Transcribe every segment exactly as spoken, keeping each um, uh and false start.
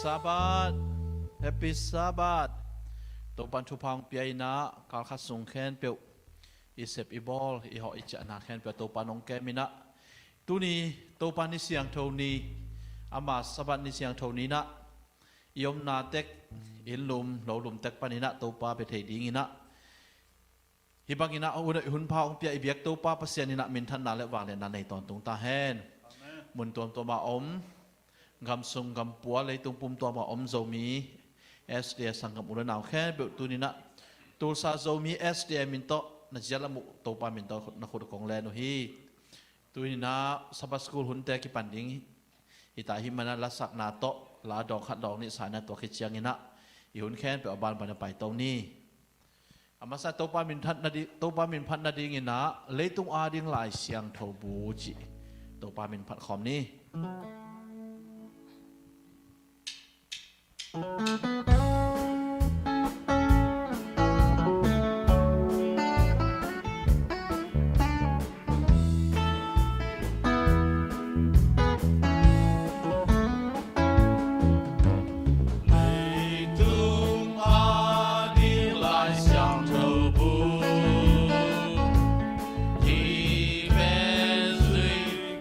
Sabbath, Happy Sabbath. Topan thupha hong pia in ah, kalkhat sung khempeuh i sep i bawl, i hawh i ciahna khempeuh Topan hong kem in ah, tuni Topa ni siangtho ni, ama Sabbath ni siangtho ni in ah, i omna tek, inn lum lo lum tek panin ah Topa bia thei ding in ah, hih bangin ah hun, hunpha hong pia i biak Topa Pasian in ah minthanna le vangliatna nei tawntung ta hen. Amen. Mun tuamtuam a om, gam sung gam pua, leitung pumtuam a om Zomi S D A sanggam u le nau khempeuh tuni in ah Tulsa Zomi S D A min tawh na zia lam uh Topa min tawh na khut kong len uh hi. Tuni in ah Sabbath School hunte kipan ding hi ta ahih manin ah, lasakna tawh la dawng khat dawng nih sa in ah, tua khit ciangin ah i hun khempeuh a banban a paito ni. A masa Topa min phat nading, Topa min phat nadingin ah, Leitung Ading Lai Siangtho Bu cih Topa min phat khawm ni. Leitung ading Lai Siangtho Bu, hih pen zui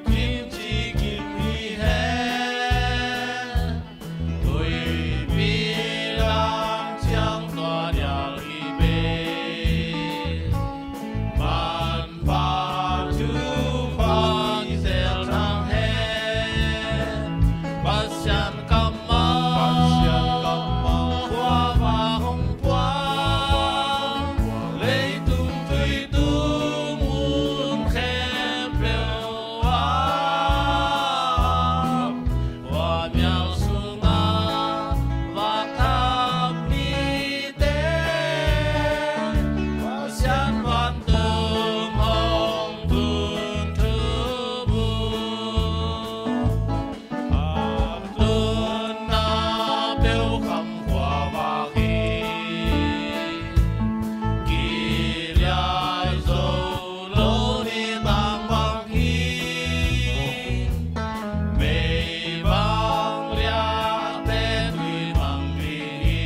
kim ci kim hi hen. Tuipi lam ciang tua nial hi pen, manpha thupha kizel thang hen. Pasian kammal, Pasian kammal, khuavak hong puang, leitung tuitung mun khempeuh ah, khuamial sungah vak tham mite, Pasian vantung hong tun thubun. Hap tunna peuh kham khuavak hi, kiliai zo lo ni tang bang hi. Mei bang liate tui mang ding hi.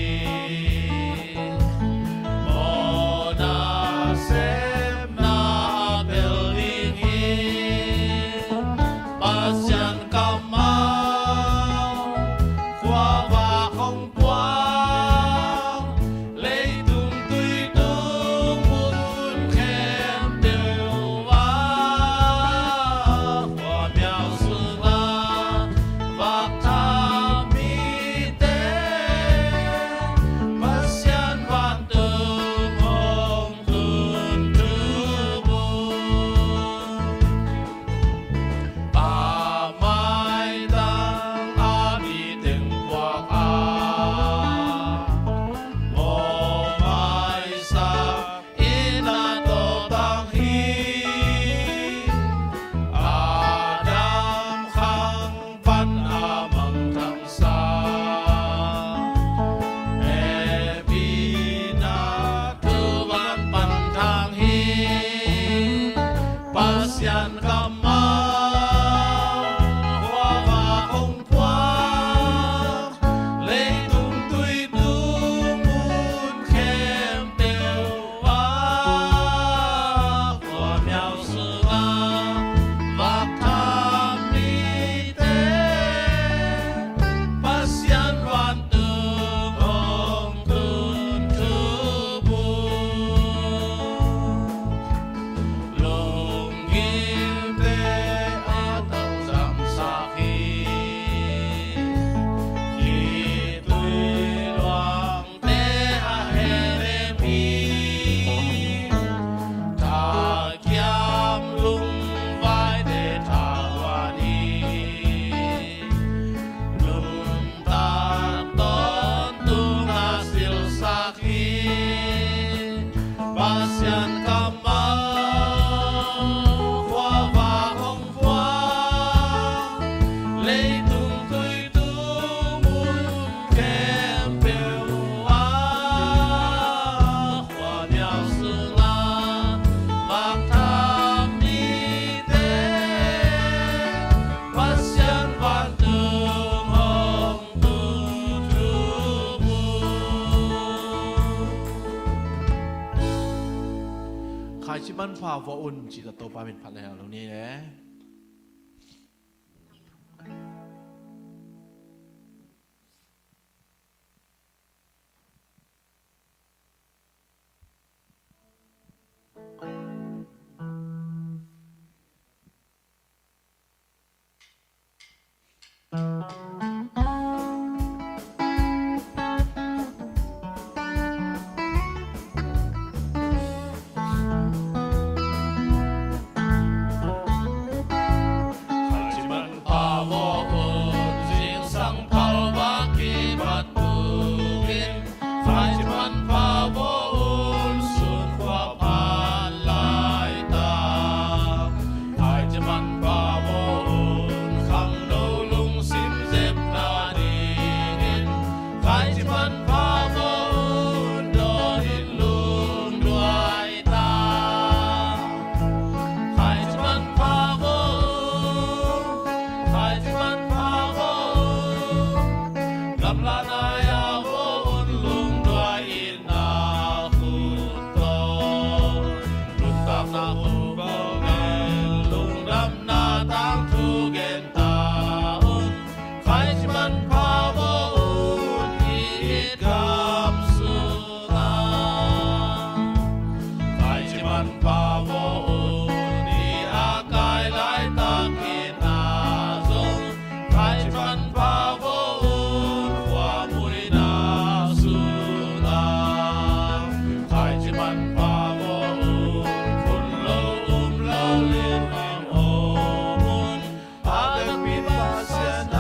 Mawhna sepna a pel ding hi. Pasian kammal, khuavak hong puang, leitung tuitung mun khempeuh ah, khuamial sungah vak tham mite, Pasian vantung hong tun thubun. A maitang a mi teng puak a, mawhmaisak in a tawh tang hi. Adam khang pan a mangthangsa, hehpihna thuman pan thang hi. Pasian kammal, khuavak hong puang, leitung tuitung mun khempeuh ah, khuamial sungah vak tham mite, Pasian vantung hong tun thubun. Lunggimte a tau zamsak hi, khitui luangte a henem hi. Thakiam lungvaite thahuan hi, nuntak tawntung a silsak hi. Pasian kammal, khuavak hong puang, leitung tuitung mun khempeuh ah, khuamial sungah vak tham mite, Pasian vantung hong tun Manpha vua un, ci-in Topa min phat lai lo ni le. Khaici manpha vua un, sun khua phat laitak. Khaici manpha vua un, khangno lungsim zepna dingin. Khaici manpha vua un, dawn in lungduai ta. Khaici manpha vua un, khaici manpha vua un, gamlahna-ah vua un, lungduai itna khut tawh. Nuntakna hun bawlin, lungdamna tangthu gen ta un. Khaici manpha vua un, hih it gam sungah. Khaici manpha vua un, hih a kai laitak itna zong. Khaici manpha vua un, khuamuina sungah. Khaici manpha vua un, khut lo um lo lim a om un. A vekpi Pasian a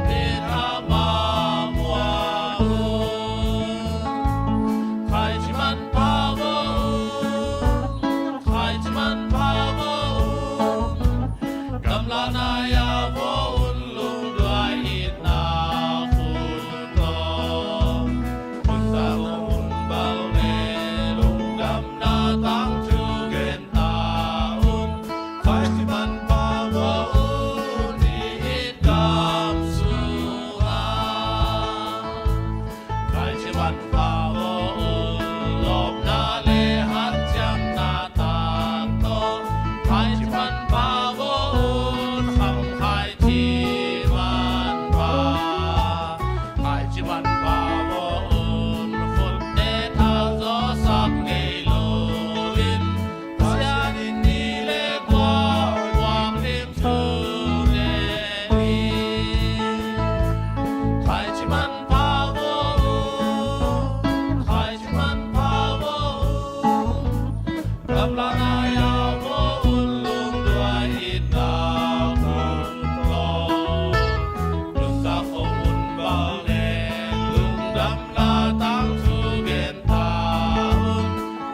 min amah muang un. Khaici manpha vua un, khaici manpha vua un. Gamlahna-ah vua un, lungduai itna khut tawh. Nuntakna hun bawlin, lungdamna tangthu gen ta un. Khaici manpha vua un, hih it gam sungah. Khaici manpha vua un, lawpna le hanciamna tak tawh. Khaici manpha vua un, kham khaici manpha. Khaici manpha vua un, khutte thazaw sak ngei loin. Pasian in ni le kua, kuang lim thu ne hi. Khaici manpha vua un, khaici manpha vua un. Gamlahna-ah vua un, lungduai itna khut tawh. Nuntakna hun bawlin, lungdamna tangthu gen ta un.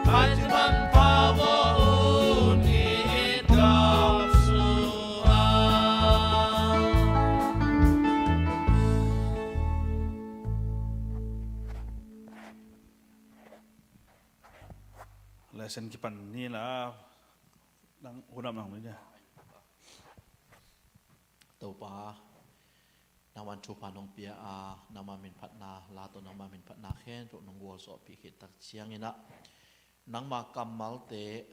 Khaici manpha vua un, hih it gam sungah. Lesson kipan ni la, nang hunam nang ni dia. Topa, nangman thupha nong pia a, nangma min phatna la tawh, nangma min phatna khempeuh nong gualzawhpih khit tak ciangin ah, nangma kammalte,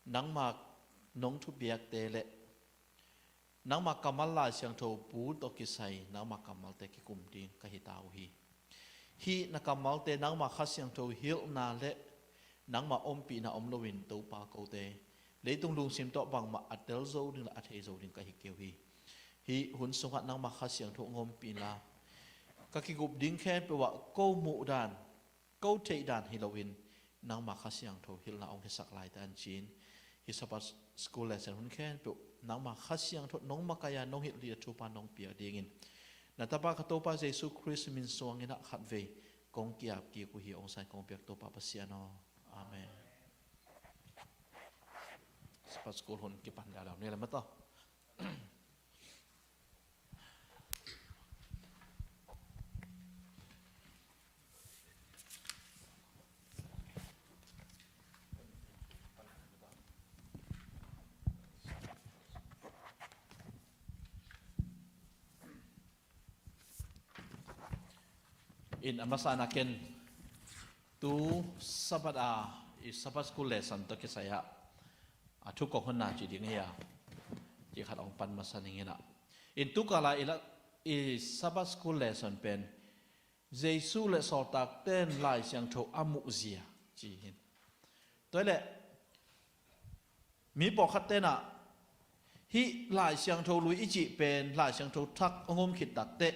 nangma nong thupiakte le nangma kammal Lai Siangtho bu tawh kisai, nangma kammalte kikum ding ka hi ta uh hi. Hih na kammalte nangma Kha Siangtho hilhna le nangma ompihna om loin Topa, kote leitung lungsim tawh bangmah a tel zo ding le a thei zo ding ka hi kei uh hi. Hih hun sungah nangma Kha Siangtho hong ompih inla, ka kigup ding khempeuh ah ko muh dan, ko theih dan hi loin, nangma Kha Siangtho hilhna hong hisak lai ta in ci-in, hih Sabbath School lesson hun khempeuh nangma Kha Siangtho nong makaih a, nong hilh ding a thupha nong pia dingin, na Tapa ka Topa Jesu Khrist min suangin ah khatvei kong ki-ap kik uh hi. Hong san kong piak Topa Pasian aw. Amen. Sabbath School hun kipan dah dah ni le mataw. In a masa na ken tu Sabbath a I Sabbath School lesson tawh kisai-ah a thu kong honna ci ding hi a, ci khat hong pan masa ning in ah. In tukala i la, i Sabbath School lesson pen Jesu le sawltakte'n Lai Siangtho a muhzia ci hi in. Tua hi leh mi pawlkhat te'n ah hih Lai Siangtho lui i cih pen Lai Siangtho thak hong om khit takteh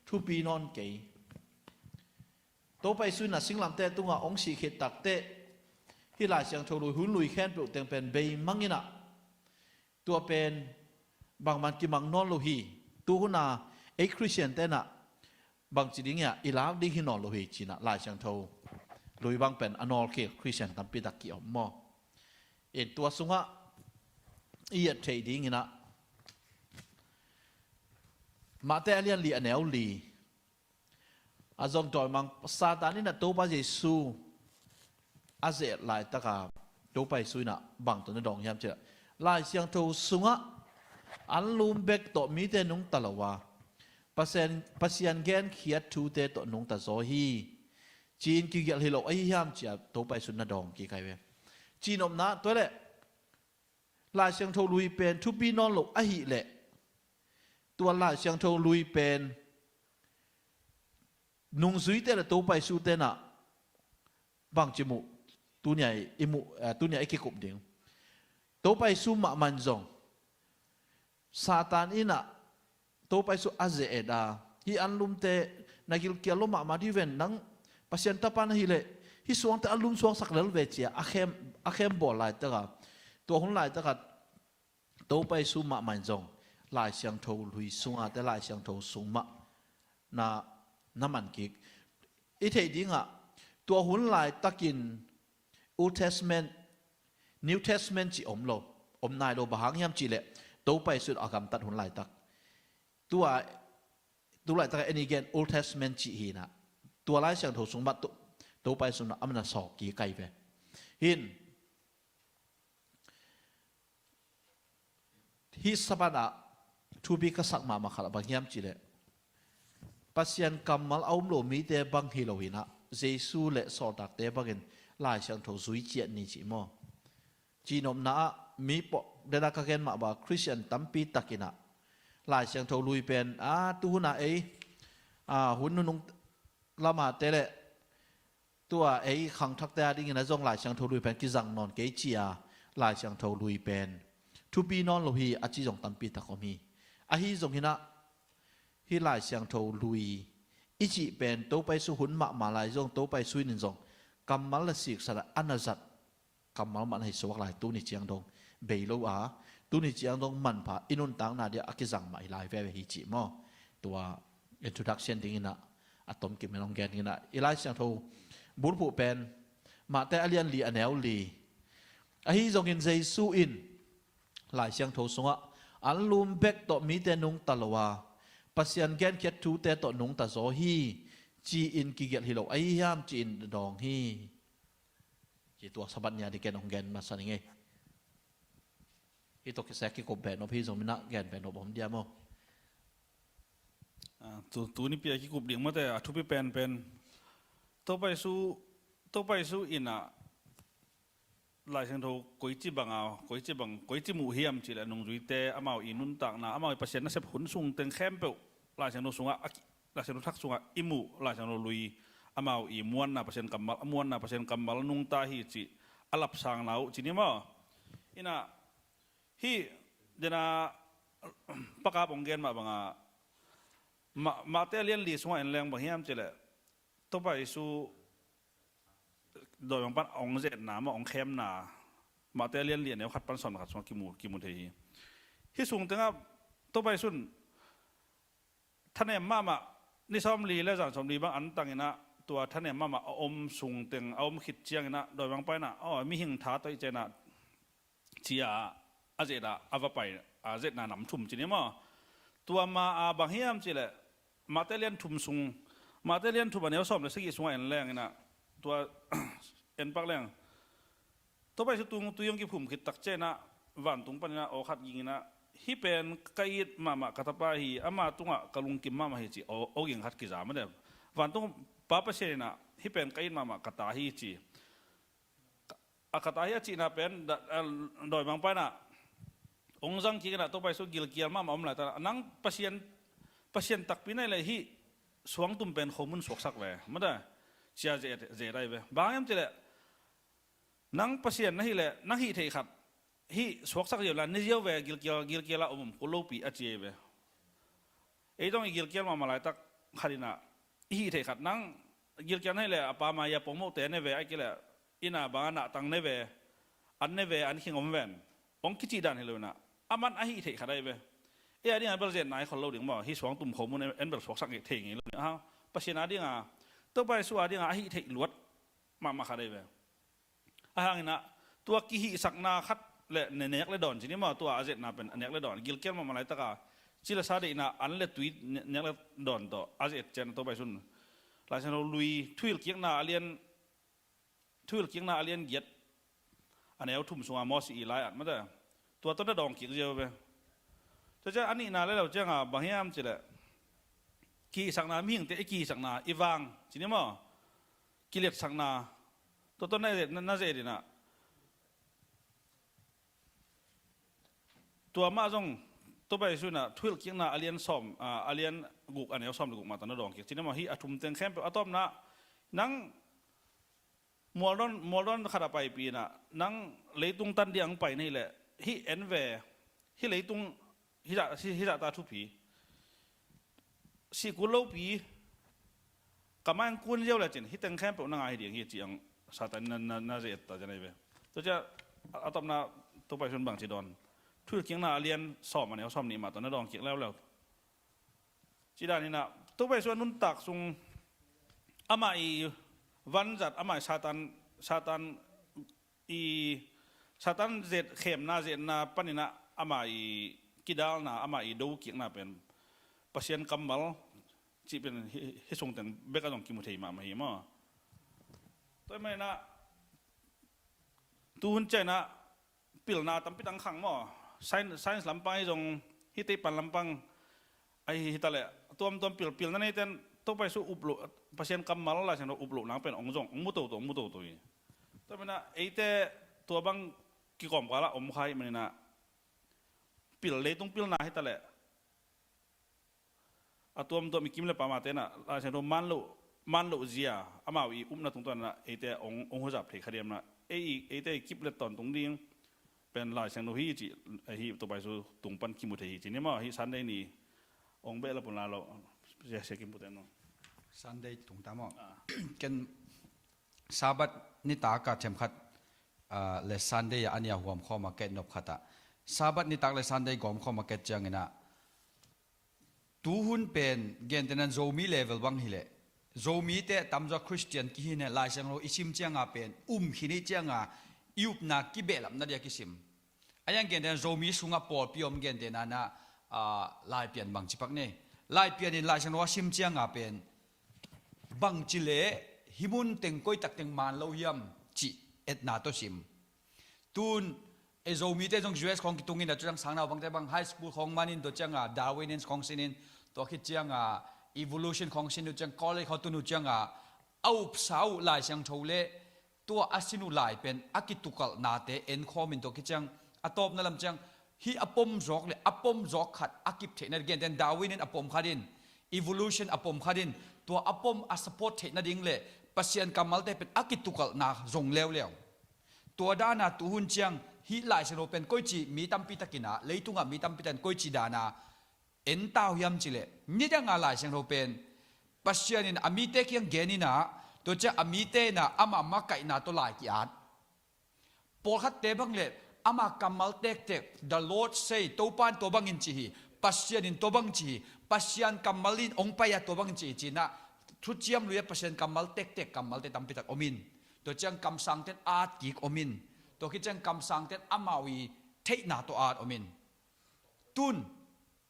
thupi nawn kei. Topa Jesu in a singlamteh tungah hong sih khit takteh hih Lai Siangtho lui hun lui khempeuh teng pen beimang in ah tua pen bangmah kimang nawn lo hi. Tuhun a ei Khristian te'n ah bangci ding hiam, i lak ding hi nawn lo hi ci in ah Lai Siangtho lui bang pen a nawlkhia Khristian tampi tak ki-om maw. In tua sungah i et theih ding in ah Matthai a lian li a neu li. A zong dawimang Satan in ah Topa Jesu a ze-et laitak a Topa Jesu in ah bang tawh na dawng hiam cih leh, Lai Siangtho sungah anlum bek tawh mite nungta lo a, Pasian, Pasian genkhiat thute tawh nungta zaw hi ci-in kigelh hi lo ahi hiam ci-a Topa Jesu in na dawng kik hi ve. Cihnopna tua hi leh Lai Siangtho lui pen thupi nawn lo ahih leh tua Lai Siangtho lui pen nungzuite le Topa Jesu te'n ah bangci muh, tuni-a i muh, eh, tuni-a i kikup ding. Topa Jesu mahmah in zong Satan in ah Topa Jesu a ze-et a, hih anlumte na gilkial lo mahmah ding hi ven, nang Pasian Tapa na hih leh hih suangte anlum suangsak lel ve ci-a a khem, a khem bawl laitak a, tua hun laitak a Topa Jesu mahmah in zong Lai Siangtho lui sungah te Lai Siangtho sung mah na, na man kik. I theih ding ah tua hun laitakin Old Testament, New Testament cih om lo, om nai lo, bang hang hiam cih leh Topa Jesu a gamtat hun laitak. Tua, tu laitak a en i gen Old Testament cih hi in ah tua Lai Siangtho sung mah To-, Topa Jesu in ah a man a sawk kik hi ve. Hi in hih Sabbath ah thupi ka sak mahmah khat bang hiam cih leh Pasian kammal a um lo mite bang hi lo in ah Jesu le sawltakte bangin Lai Siangtho zui ciat ni cih maw. Cihnopna ah mi pawlkhat, dena ka gen mah bang Khristian tampi tak in ah Lai Siangtho lui pen a tuhun a ei, a, hun nunung lam a te le tua ei khangthakte a dingin a zong Lai Siangtho lui pen kizang nawn kei ci-a Lai Siangtho lui pen thupi nawn lo hi a ci zong tampi tak om hi. Ahi zongin ah hih Lai Siangtho lui i cih pen Topa Jesu hun mahmah lai zong Topa Jesu in zong kammal le siksan a na zat kammal mah na hi suak lai, tuni ciang dong bei lo a, tuni ciang dong manpha i nuntakna dia a kizang mah hi lai veve hi cih maw. Tua introduction dingin ah a tom kimin hong gen dingin ah i Lai Siangtho bulphuh pen Matthai a lian li a neu li. Ahi zongin Jesu in Lai Siangtho sungah anlum bek tawh mite nungta lo a, Pasian genkhiat thute tawh nungta zaw hi ci-in kigelh hi lo ahi hiam ci-in dawng hi. Ci tua Sabbath ni a dingin hong gen masa ning ei. Hih tawh kisai a kikup behnop hi zong minah gen behnop om dia maw? Ah, tu, tuni pi a kikup ding mate a thupi penpen Topa Jesu, Topa Jesu in ah Lai Siangtho koici bang a, koici bang, koici muh hiam cih leh nungzuite amau i nuntakna, amau i Pasian nasep hun sung teng khempeuh Lai Siangtho sungah a ki-, Lai Siangtho thak sungah i muh, Lai Siangtho lui amau i muanna, Pasian kammal a muanna, Pasian kammal nungta hi cih a lapsangna uh ci ni maw? Inah hih dena pakap hong gen mah banga Ma-, Matthai a lian li sungah en leng bang hiam cih leh Topa Jesu dawimang pan hong zetna mah hong khemna Matthai a lian li a neu khat pan sawm khat sungah kimu, kimu thei hi. Hih sung tengah Topa Jesu in thanem mahmah, ni sawmli le zan sawmli bang an tanginah tua thanem mahmah a om sung teng a om khit cianginah dawimang pa inah aw mihing tha tawh i cianah cia a zet a, a va pai a zetna nam thum ci ni maw? Tua ma a bang hiam cih leh Matthai lian thum sung, Matthai lian thum a neu sawm le sagih sungah en leng inah tua en pak leng Topa Jesu tung tui hong kiphum khit tak cianginah vantung paninah aw khat ging inah hih pen ka it mahmah ka tapa hi, ama tungah ka lungkim mahmah hi ci aw, aw ging khat kiza mah deuh. Vantung Pa Pasian inah hih pen ka it mahmah ka ta hi ci. Ka, a khat a hi a cihna pen dawimangpa in ah hong zang kik in ah Topa Jesu gilkial mahmah om laitak nang Pasian, Pasian takpi na hih leh hih suangtum pen khomun suaksak ve, mata, ci-a ze-et, ze-et ahi ve. Bang hang hiam cih leh nang Pasian na hih leh nang hih theih khat hih suaksak ziau la ni ziau ve, gilkial, gilkial a om om kul lopi a ci ahi ve. Ei zong i gilkial mahmah laitak khat in ah i hih theih khat nang gilkial na hih leh a pa ma ya pongmohte ne ve, ahih kei leh inn a bang a nahtang ne ve, an ne ve, an khing om ven, hong kicih dan hi lo in ah aman a hih theih khat ahi ve. Ei a ding a bel zetna i khol lo ding maw, hih suangtum khomun en bel suaksak thei ngei lo ding a, Pasian a ding a, Topa Jesu a ding a a hih theih luat mahmah khat ahi ve. A hang in ah tua kihihsakna khat le ne nek le dawn ci ni maw, tua a zetna pen a nek le dawn, gilkial mahmah laitak a ci le sa deihna an le tui ne-, nek le dawn tawh a zet ciang Topa Jesu in Laisiangtho lui Thuhilhkikna a lian, Thuhilhkikna a lian giat a neu thum sungah Moses i lai-at, mata, tua tawh na dawng kik ziau ve. Tua ciang a nihna le lo ciang a bang hiam cih leh kihihsakna, mihingte i kihihsakna, i vang ci ni maw, kiliatsakna, tua tawh na zet, na zet in ah tua mah zong Topa Jesu in ah Thuhilhkikna a lian sawm, a, a lian guk a neu sawm le guk mah tawh na dawng kik ci ni maw, hih a thum teng khempeuh. A tawpna nang mualdawn, mualdawn khat a paipih in ah nang leitung tan ding a hong pai na hih leh hih en ve, hih leitung hih zah, hih, hih zahta thupi, sih kul lopi, ka mai hong kun ziau lecin hih teng khempeuh na ngah hi ding hi ci-in Satan na, na, na ze-et ta ciang ahi ve. Tua ciang a, a tawpna Topa Jesu in bang ci dawn, Thuhilhkikna a lian sawm a neu sawm nih mah tawh na dawng kik leuleu. Ci dan in ah Topa Jesu a nuntak sung amah i vanzat, amah i Satan, Satan i Satan zet, khemna, zetna panin ah amah i kidalna, amah i dokikna pen Pasian kammal cih pen hih, hih sung teng bek a zong kimu thei mahmah hi maw. Tua ahih manin ah tuhun ciang in ah pilna tampi tak khang maw. Science, science lampang hi zong, hih teipan lampang ahi hi ta leh, tuamtuam pil, pilna neite in Topa Jesu up loh, Pasian kammal Laisiangtho up loh nang pen hong zong, hong mu toto, hong mu toto hi. Tua manin ah eite tua bang kikawmkal ah om kha ahih manin ah pil, leitung pilna hi ta leh a tuamtuam i kim le pamate in ah Laisiangtho man loh, man loh zia, amau i upna tungtawn in ah eite hong, hong huzap thei kha diam in ah, ei, eite i kip le tawntung ding pen Laisiangtho hi cih, ahi Topa Jesu tung pan kimu thei hi ci ni maw, hih Sunday ni hong beh la pun la lo, sia, sia kim pute no. Sunday tung ta maw. Ah. Ken Sabbath nitak a themkhat, ah, le Sunday a nia huam khawm a ket nop khat ah. Sabbath nitak le Sunday gawm khawm a ket ciangin ah tuhun pen gentehna in Zomi level bang hi leh, Zomite tamzaw Christian kihi in ah Laisiangtho i sim ciang a pen um khin i ciang a i upna kibehlapna dia kisim. A yang gentehna in Zomi sungah pawlpi om gentehna in ah, ah, Laipian bangci pak ni. Laipian in Laisiangtho a sim ciang a pen bangci leh hih mun teng koi tak teng man lo hiam cih etna tawh sim. Tun, e, Zomite zong U S khawng kitung in a, tua ciang sangnau bangte bang high school khawng man in, tua ciang a Darwinian khawng sin in, tua khit ciang a evolution khawng sin, tua ciang college khawng tun, tua ciang a a upsa uh Laisiangtho le tua a sin uh lai pen a kitukalhnate enkhawm in, tua khit ciang a tawpna lam ciang hih a pom zawk le a pom zawk khat a kip theihna, gentehna in Darwinian a pom khat in, evolution a pom khat in, tua a pom a support theihna ding le Pasian kammalte pen a kitukalhna zong leuleu. Tua dan a tuhun ciang hih Laisiangtho pen koici mi tampi takin a, leitungah mi tampi takin koici dan a en ta uh hiam cih leh, nidang a Laisiangtho pen Pasian in a mite kiang gen in a, tua ciang a mite in a amah makaihna tawh lai ki-at. Pawlkhatte bang le ama kammal tektek, "The Lord say," Topa in tua bangin ci hi, Pasian in tua bang ci hi, Pasian kammal in hong pai a tua bangin ci hi, ci-in a, thuciam lui a Pasian kammal tektek kammalte tampi tak om in, tua ciang kamsangte in at kik om in, tua khit ciang kamsangte in amau i theihna tawh at om in. Tun,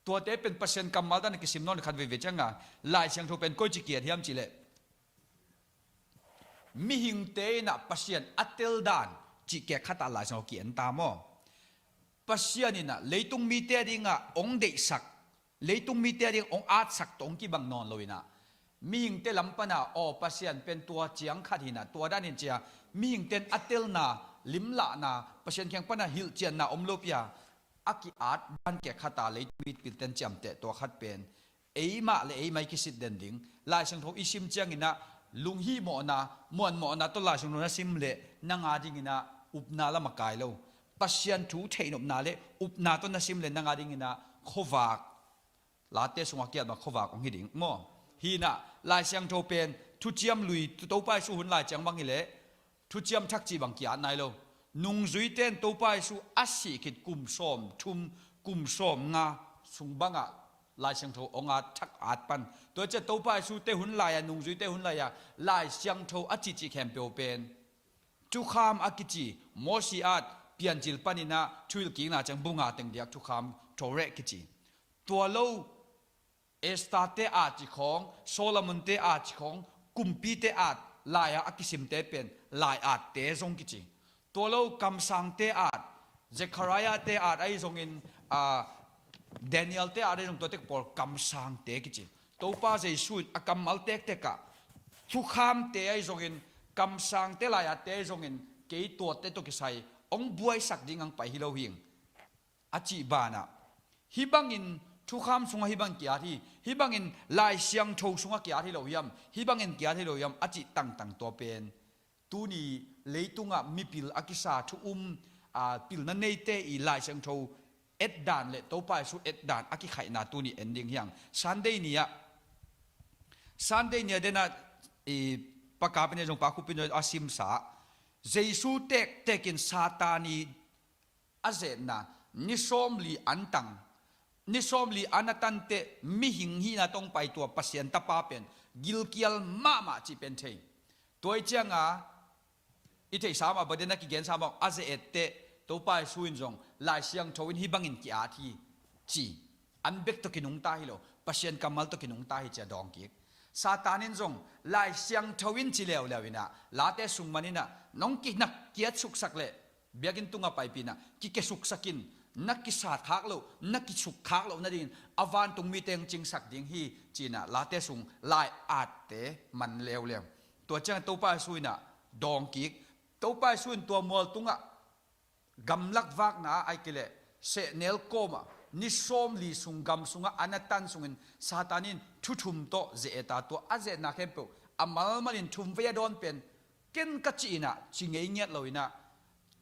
tuate pen Pasian kammal dan a kisim nawn khat veivei ciang a, Laisiangtho pen koici ki-at hiam cih leh, mihingte in a Pasian a tel dan cih kek khat ah Laisiangtho ki-en ta maw? Pasian in a leitung mite a ding a hong deihsak, leitung mite a ding hong atsak tawh hong kibang nawn lo in a, mihingte lam pan a, aw, Pasian pen tua ciang khat hi in a, tua dan in ci a, mihingte in a telna, limlahna, Pasian kiang pana hilhcianna om lo pi a, a ki-at dan kek khat a leitung mi pilten ciamteh tua khat pen eimah le eimah i kisit den ding. Lai Siangtho i sim cianginah lunghimawhna, muanmawhna tawh Lai Siangtho na sim leh nang a dinginah upna lam a kai lo. Pasian thu theihnopna le upna tawh na sim leh nang a dinginah khuavak, Late sungah kiat bang khuavak hong hi ding maw? Hinah Lai Siangtho pen thuciam lui, Topa Jesu hun lai ciang bang hileh thuciam thak cih bang ki-at nai lo. Nungzuite in Topa Jesu a sih khit kum sawm thum, kum sawm nga sung bangah Lai Siangtho hong at, thak at pan. Tua ciah Topa Jesu te hun lai-ah, nungzuite hun lai-ah Lai Siangtho a cihcih khempeuh pen thukham a kici, Mosi at Piancil paninah Thuhilhkikna ciang bu nga teng diak thukham, Torah kici. Tua lo Esther-te at cih khawng, Solomon-te at cih khawng, kumpite at lai-ah a kisimte pen lai-atte zong kici. Tua lo kamsangte at, Zechariah-te at ahi zongin, a, Daniel-te at ahi zong, tuate pawl kamsangte kici. Topa Jesu in a kammal tektek ah thukhamte ahi zongin, kamsangte lai-atte ahi zongin, kei tuate tawh kisai hong buaisak ding hong pai hi lo hing, a cih banah, hih bangin thukham sungah hih bang ki-at hi, hih bangin Lai Siangtho sungah ki-at hi lo hiam, hih bangin ki-at hi lo hiam a cih tangtang tua pen tuni leitungah mipil a kisa thu-um, a, pilna neite i Lai Siangtho etdan le Topa Jesu etdan a kikhaihna tuni en ding hi hang. Sunday ni-ah, Sunday ni-ah denah i Pa Kap in zong, Pa Khup in a simsa, Jesu tektekin Satan i a zetna, ni sawmli antang, ni sawmli a na tanteh mihing hihna tawh hong pai tua Pasian Tapa pen gilkial mahmah cih pen thei. Tua ih cianga i theihsa mah, bang den a kigensa mah, a ze-etteh Topa Jesu in zong Lai Siangtho in hih bangin ki-at hi ci. An bek tawh kinungta hi lo, Pasian kammal tawh kinungta hi ci a dawng kik. Satan in zong Lai Siangtho in ci leuleu inah, Late sung maninah nong kinak kiat suksak leh biakinn tungah paipih inah kikesuksak in, na kisat khak loh, na kisuk khak loh nadingin a vantung mite hong cingsak ding hi ci-inah Late sung lai-atte man leuleu. Tua ciang Topa Jesu inah dawng kik. Topa Jesu in tua mual tungah gamlak vakna ah, ahih kei leh sehnel kawmah ni sawmli sung gam sungah a na tan sungin Satan in thu thum tawh ze-et a, tua a ze-etna khempeuh a malmalin thum vei a dawn pen ken ka cih inah ci ngei ngiat lo inah,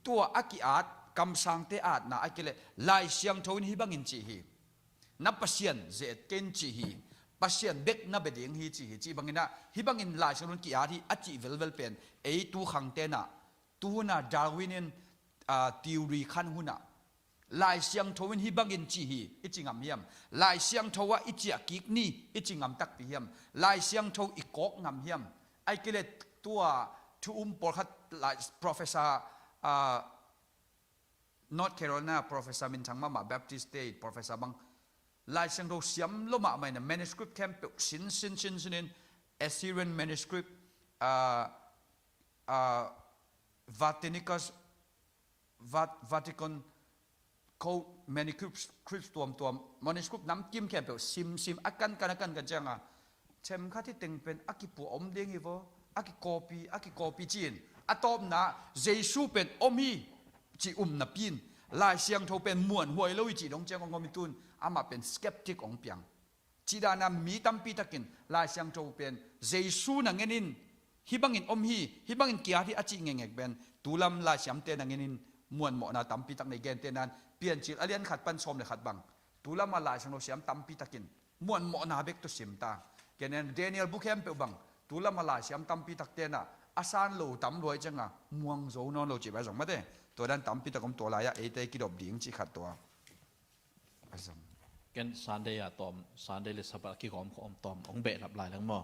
tua a ki-at kamsangte atna, ahih kei leh Lai Siangtho in hih bangin cih hi, na Pasian ze-et ken cih hi, Pasian bek na bia ding hi cih hi, cih bang inah hih bangin Lai Siangtho in ki-at hi a cih velvel pen ei tu khang tenah, tu hunah Darwin in, ah, theory khan hunah Lai Siangtho in hih bangin cih hi i ci ngam hiam? Lai Siangtho ah i ciah kik ni i ci ngam takpi hiam? Lai Siangtho i kawk ngam hiam? Ahih kei leh tua thu-um pawlkhat, lai, professor, ah, North Carolina professor minthang mahmah, Baptist State professor bang, Lai Siangtho siam lo mahmah inah manuscript khempeuh sin, sin, sin, sin in, Assyrian manuscript, ah, ah, Vaticanus, Vat-, Vatican Code manuscripts, scripts tuamtuam, manuscript namkim khempeuh sim, sim, a kankan, a kankan cianga, themkhat hi teng pen a kipuah om ding hi vaw, a kikopi, a kikopi ci-in, a tawpna Jesu pen om hi cih um napi-in, Lai Siangtho pen muanhuai lo hi cih dong ciang hong om hi. Tun amah pen skeptic hong piang. Cih dana mi tampi takin Lai Siangtho pen Jesu na ngen in, hih bangin om hi, hih bangin ki-at hi a cih ngekngek pen tulam laisiamte na ngen in, muanmawhna tampi tak nei. Gentehna-in Piancil a lian khat pan sawm le khat bang, tulamah Lai Siangtho siam tampi takin muanmawhna bek tawh sim ta. Gentehna-in Daniel bu khempeuh bang, tulamah laisiam tampi tak tenah a san lo tam lua ih cianga muang zo nawn lo cih bang zong mate. Tua dan tampi tak om, tua lai-ah eite kidop ding cih khat tua. A zang. Ken Sunday a tawm, Sunday le Sabbath a kigawm khawm tawm hong behlap lai leng maw?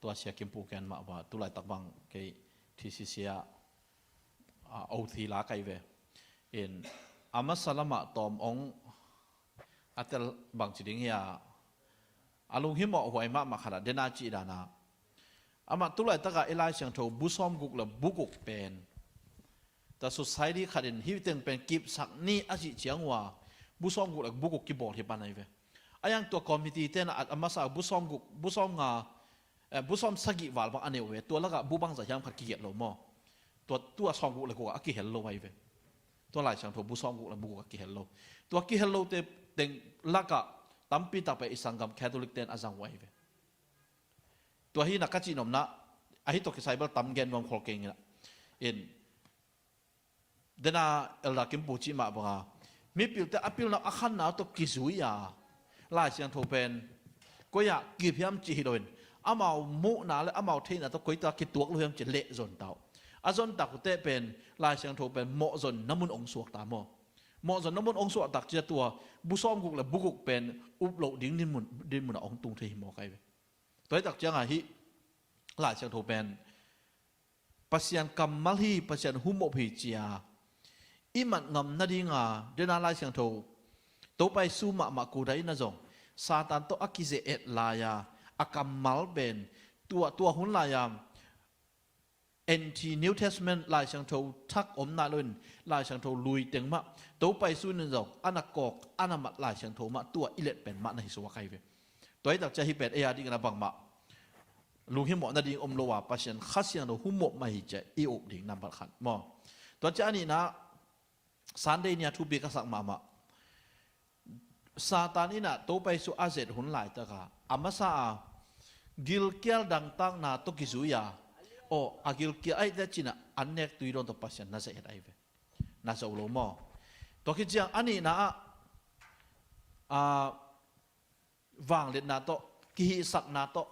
Tua Sia Kim Pu ken mah ba, tu laitak bang kei T C C a, a, O T la kai ve. In, a masa lamah tawm hong a tel bang ci ding hia, a lunghimawh huai mahmah khatah dena cih dana. Amah tu laitakah i Lai Siangtho bu sawmguk le bu guk pen, ta society khatin hih teng pen kipsak ni a cih ciang uh a, bu sawmguk le bu guk kibawl hi pan ahi ve. A yang tua committee tenah a, a masa bu sawmguk, bu sawmnga, eh, bu sawmsagih val bang a neu ve. Tua lakah bu bangzah hiam khat kigelh lo maw? Tua, tua sawmguk le guk ah a kihel lo ahi ve. Tua Lai Siangtho bu sawmguk le bu guk ah kihel lo. Tua kihel lote teng lakah tampi tak pen i sanggam Catholic ten a zang uh ahi ve. Tua hi na ka cih nopna, ahi tawh kisai bel tam gen nuam khol keng ina. In, dena Elder Kim Pu cih mah banga, mipilte a pilna a khanna tawh kizui a, Lai Siangtho pen koi ah kip hiam cih hi loin, amau muhna le amau theihna tawh koi ta kituak lo hiam cih leh zon ta uh. A zon tak uh teh pen Lai Siangtho pen mawhzonna mun ong suak ta maw. Mawhzonna mun ong suak tak cia tua bu sawmguk le bu guk pen up loh ding dinmun, dinmun a ong tung thei hi maw kai ve. Tua hi tak cianga hih Lai Siangtho pen Pasian kammal hi, Pasian humop hi cia i mat ngam nadinga, dena Lai Siangtho Topa Jesu mahmah kudai na zong Satan tawh a kize et lai-a, a kammal pen tua, tua hun lai-a anti New Testament Lai Siangtho thak om nai loin Lai Siangtho lui teng mah Topa Jesu in zong a na kawk, a na mat Lai Siangtho mah tua i let pen mah na hi suak ahi ve. Tua hi tak cia hih pen ei a dingin a bangmah lunghimawh nading om lo a, Pasian Kha Siangtho humop mah hi cia i up ding nambat khat maw. Tua cia a nihna, Sunday ni a thupi ka sak mahmah. Satan in a Topa Jesu a zet hun laitaka a masa a gilkial dangtakna tawh kizui a, aw, a gilkial ahih teh cina an nek tui dawn tawh Pasian na ze et ahi ve. Na zo lo maw? Tua khit ciang a nihna ah, a, vangliatna tawh, kihihsakna tawh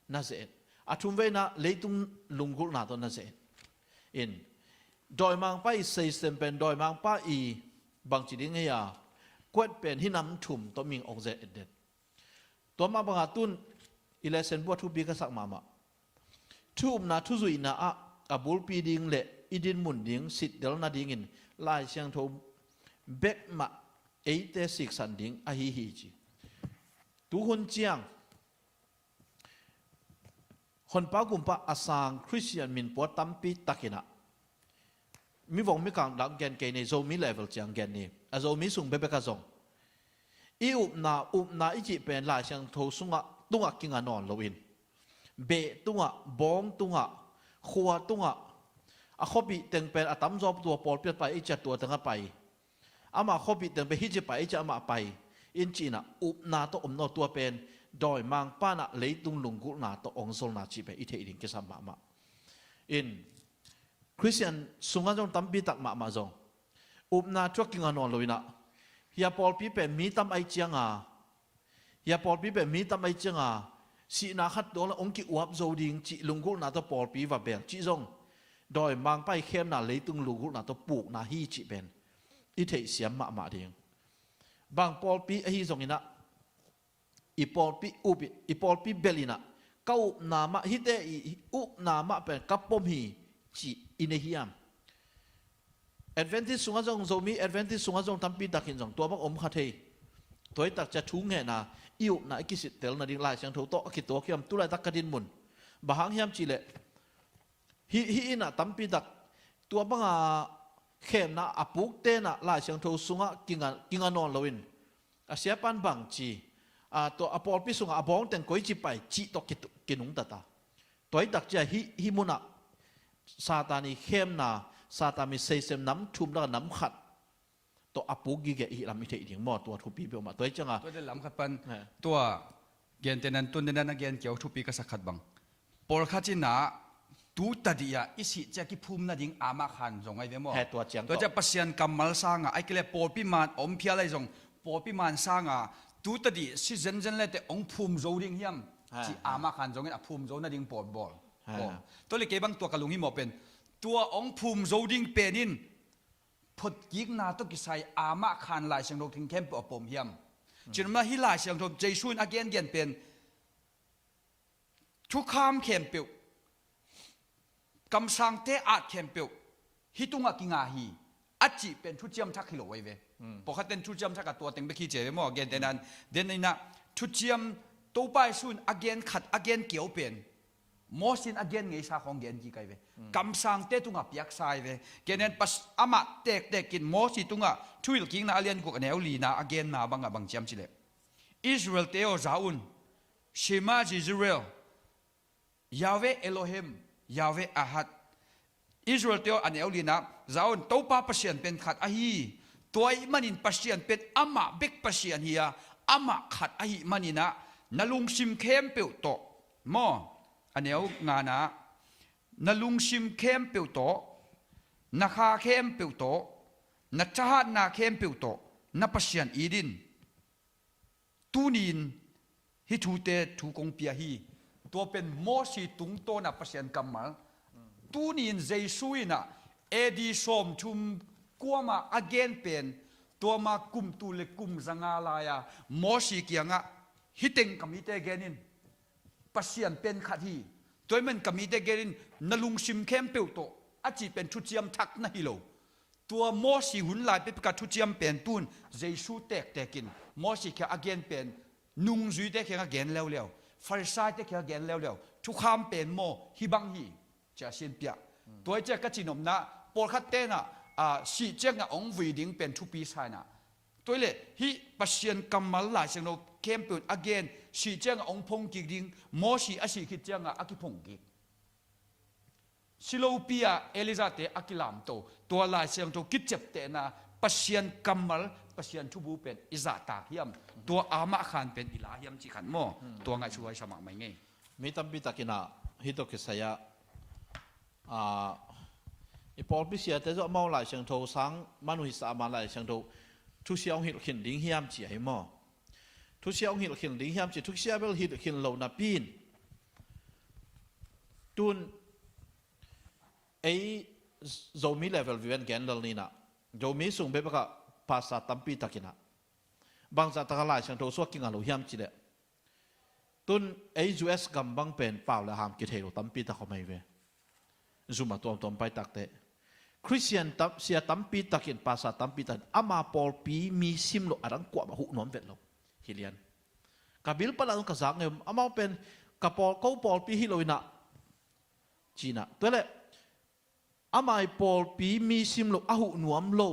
na ze et. A thumveina leitung lunggulhna tawh na ze et. In, dawimangpa i seisem pen dawimangpa i bangci ding hei a, kuat pen hih nam thum tawh ming ong ze et den. Tua mah banga tun i lesson bua thupi ka sak mahmah. Thu upna thuzuihna ah a bulpi ding le i dinmun ding sittel nadingin Lai Siangtho bek mah eite siksan ding ahi hi ci. Tuhun ciang honpa gumpa a sang Khristian minpua tampi takin ah, mivong mikang dang gen kei ni, Zomi level ciang gen ni, a Zomi sung bekbek a zong i upna, upna i cih pen Lai Siangtho sungah, tungah kinga nawn loin, beh tungah, bawng tungah, khua tungah, a khuapih teng pen a tamzaw tua pawlpi a pai i cia tua tengah pai, ama khuapih teng pen hih ci pai i cia amah pai in cihna upna tawh om nawn tua pen dawimangpa in ah leitung lunggulhna tawh ong zolna cih pen i theih ding kisam mahmah. In, Khristian sungah zong tampi tak mahmah zong upna thuak kinga nawn lo in ah, hia pawlpi pen mi tam ai cianga, hia pawlpi pen mi tam ai cianga, sihna khat tuang le ong ki-uap zo ding cih lunggulhna tawh pawlpi va bel cih zong dawimangpa i khemna leitung lunggulhna tawh pukna hi cih pen i theihsiam mahmah ding. Bang pawlpi ahi zongin ah, i pawlpi up i, i pawlpi bel in ah, ka upna mah, hihte i, i upna mah pen ka pom hi cih i nei hiam? Adventist sungah zong, Zomi Adventist sungah zong tampi takin zong tua bang om kha thei. Tua hi tak cia thu ngetna, i upna i kisittel nading Lai Siangtho tawh a kituak hiam, tulaitak ka dinmun? Bang hang hiam cih leh, hih, hih in ah tampi tak tua banga khemna a pukte in ah Lai Siangtho sungah kinga, kinga nawn loin, a siapan bang ci, a, tua a pawlpi sungah a bawng teng koi ci pai cih tawh ki, kinungta ta. Tua hi tak cia hih, hih munah Satan i khemna, Satan i seisem nam thum lakah nam khat tawh a puk gige i lam i theih ding maw, tua thupi peuhmah. Tua hi cianga, tua lam khat pan, tua gentehna tun dena na gen kiau thupi ka sak khat bang, pawlkhat in ah tu tadih ah i sih cia kiphum nading amah khan zong ahi ve maw. He, tua ciang tua tawh cia Pasian kammal sanga, ai kile pawlpi man om phial ahi zong, pawlpi man sanga tu tadih si zenzen le teh ong phum zo ding hiam, he, ci he, amah khan zongin a phum zo nading pawl bawl. He. Tua le kei bang tua ka lunghimawh pen, tua ong phum zo ding pen in photkikna tawh kisai amah khan Lai Siangtho thing khempeuh a pom hiam? Cinma hi Lai Siangtho Jesu in a gengen pen thukham khempeuh, kamsangte at khempeuh hih tungah kinga hi a cih pen thuciam thak hi lo ahi ve. Pawlkhat ten thuciam thak a tua teng bek hi ci ve maw, gentehna. Den in ah thuciam Topa Jesu in a gen khat, a gen kiau pen Moses in a gen ngeisa khawng gen kik ahi ve. Kamsangte tungah piaksa ahi ve. Gentehna pas amah tektekin Moses tungah Thuhilhkikna a lian guk a neu lina a genna bangah bang ciam cih leh, Israel-te aw za un, Shema Israel, Yahweh Elohim, Yahweh Ahad. Israel-te aw, a neu lina, za un, Topa Pasian pen khat ahi. Tua ahih manin Pasian pen amah bek Pasian hi a, amah khat ahih manin ah, na lungsim khempeuh tawh, maw, a neu ngana, na lungsim khempeuh tawh, na kha khempeuh tawh, na thahatna khempeuh tawh na Pasian it in. Tuni-in hih thute thu kong pia hi. Tua pen Mosi tungtawna Pasian kammal. Tuni-in Jesu in ah A D sawmthum kuama a gen pen, tua ma kum tul le kum zanga lai-a Mosi kiangah, hih teng ka mite gen in, Pasian pen khat hi. Tua ahih man ka mite gen in, na lungsim khempeuh tawh a cih pen thuciam thak na hi lo. Tua Mosi hun lai pekpeka thuciam pen tun Jesu tektek in Mosi kiang a gen pen, nungzuite kiang a gen leuleu, Farisai-te kiang a gen leuleu, thukham pen maw hih bang hi, ci-a sin pia. Tua hi ciah ka cihnopna, pawlkhat tenah, a, sih ciangah hong vui ding pen thupi sa inah. Tua hi leh hih Pasian kammal Lai Siangtho khempeuh in a gen, sih ciangah hong phong kik ding, Mosi a sih khit ciangah a kiphong kik. Silopi-a Elijah-te a kilamto, tua Lai Siangtho kiciaptehna, Pasian kammal, Pasian thubu pen i zahtak hiam? Tua amah khan pen i la hiam cih khat maw? Hmm. Tua ngaihsut huai sa mahmah ing ei. Mi tampi takin ah hih tawh kisai-ah, ah, i pawlpi siate zong amau Lai Siangtho sang man uh hi sa, amah Lai Siangtho thusia hong hilh khin ding hiam ci ahi maw? Thusia hong hilh khin ding hiam ci, thusia bel hilh khin lo napi in, tun ei Zomi level viven gen lel ni nah, Zomi sung bekbekah pastor tampi takin ah bangzah takah Lai Siangtho suak kinga lo hiam cih leh, tun ei U S gam bang pen pau le ham kithei lo tampi tak om ahi ve. Zum a tuamtuam pai takteh, Khristian tam, sia tampi takin, pastor tampi takin ama pawlpi mi sim lo, a dang kuamah huh nuam vet lo. Hi lian. Ka bil palah zong ka zak ngei, amau pen ka pawl, ko pawlpi hi lo inah, ci nah. Tua leh amah i pawlpi mi sim lo, a huh nuam lo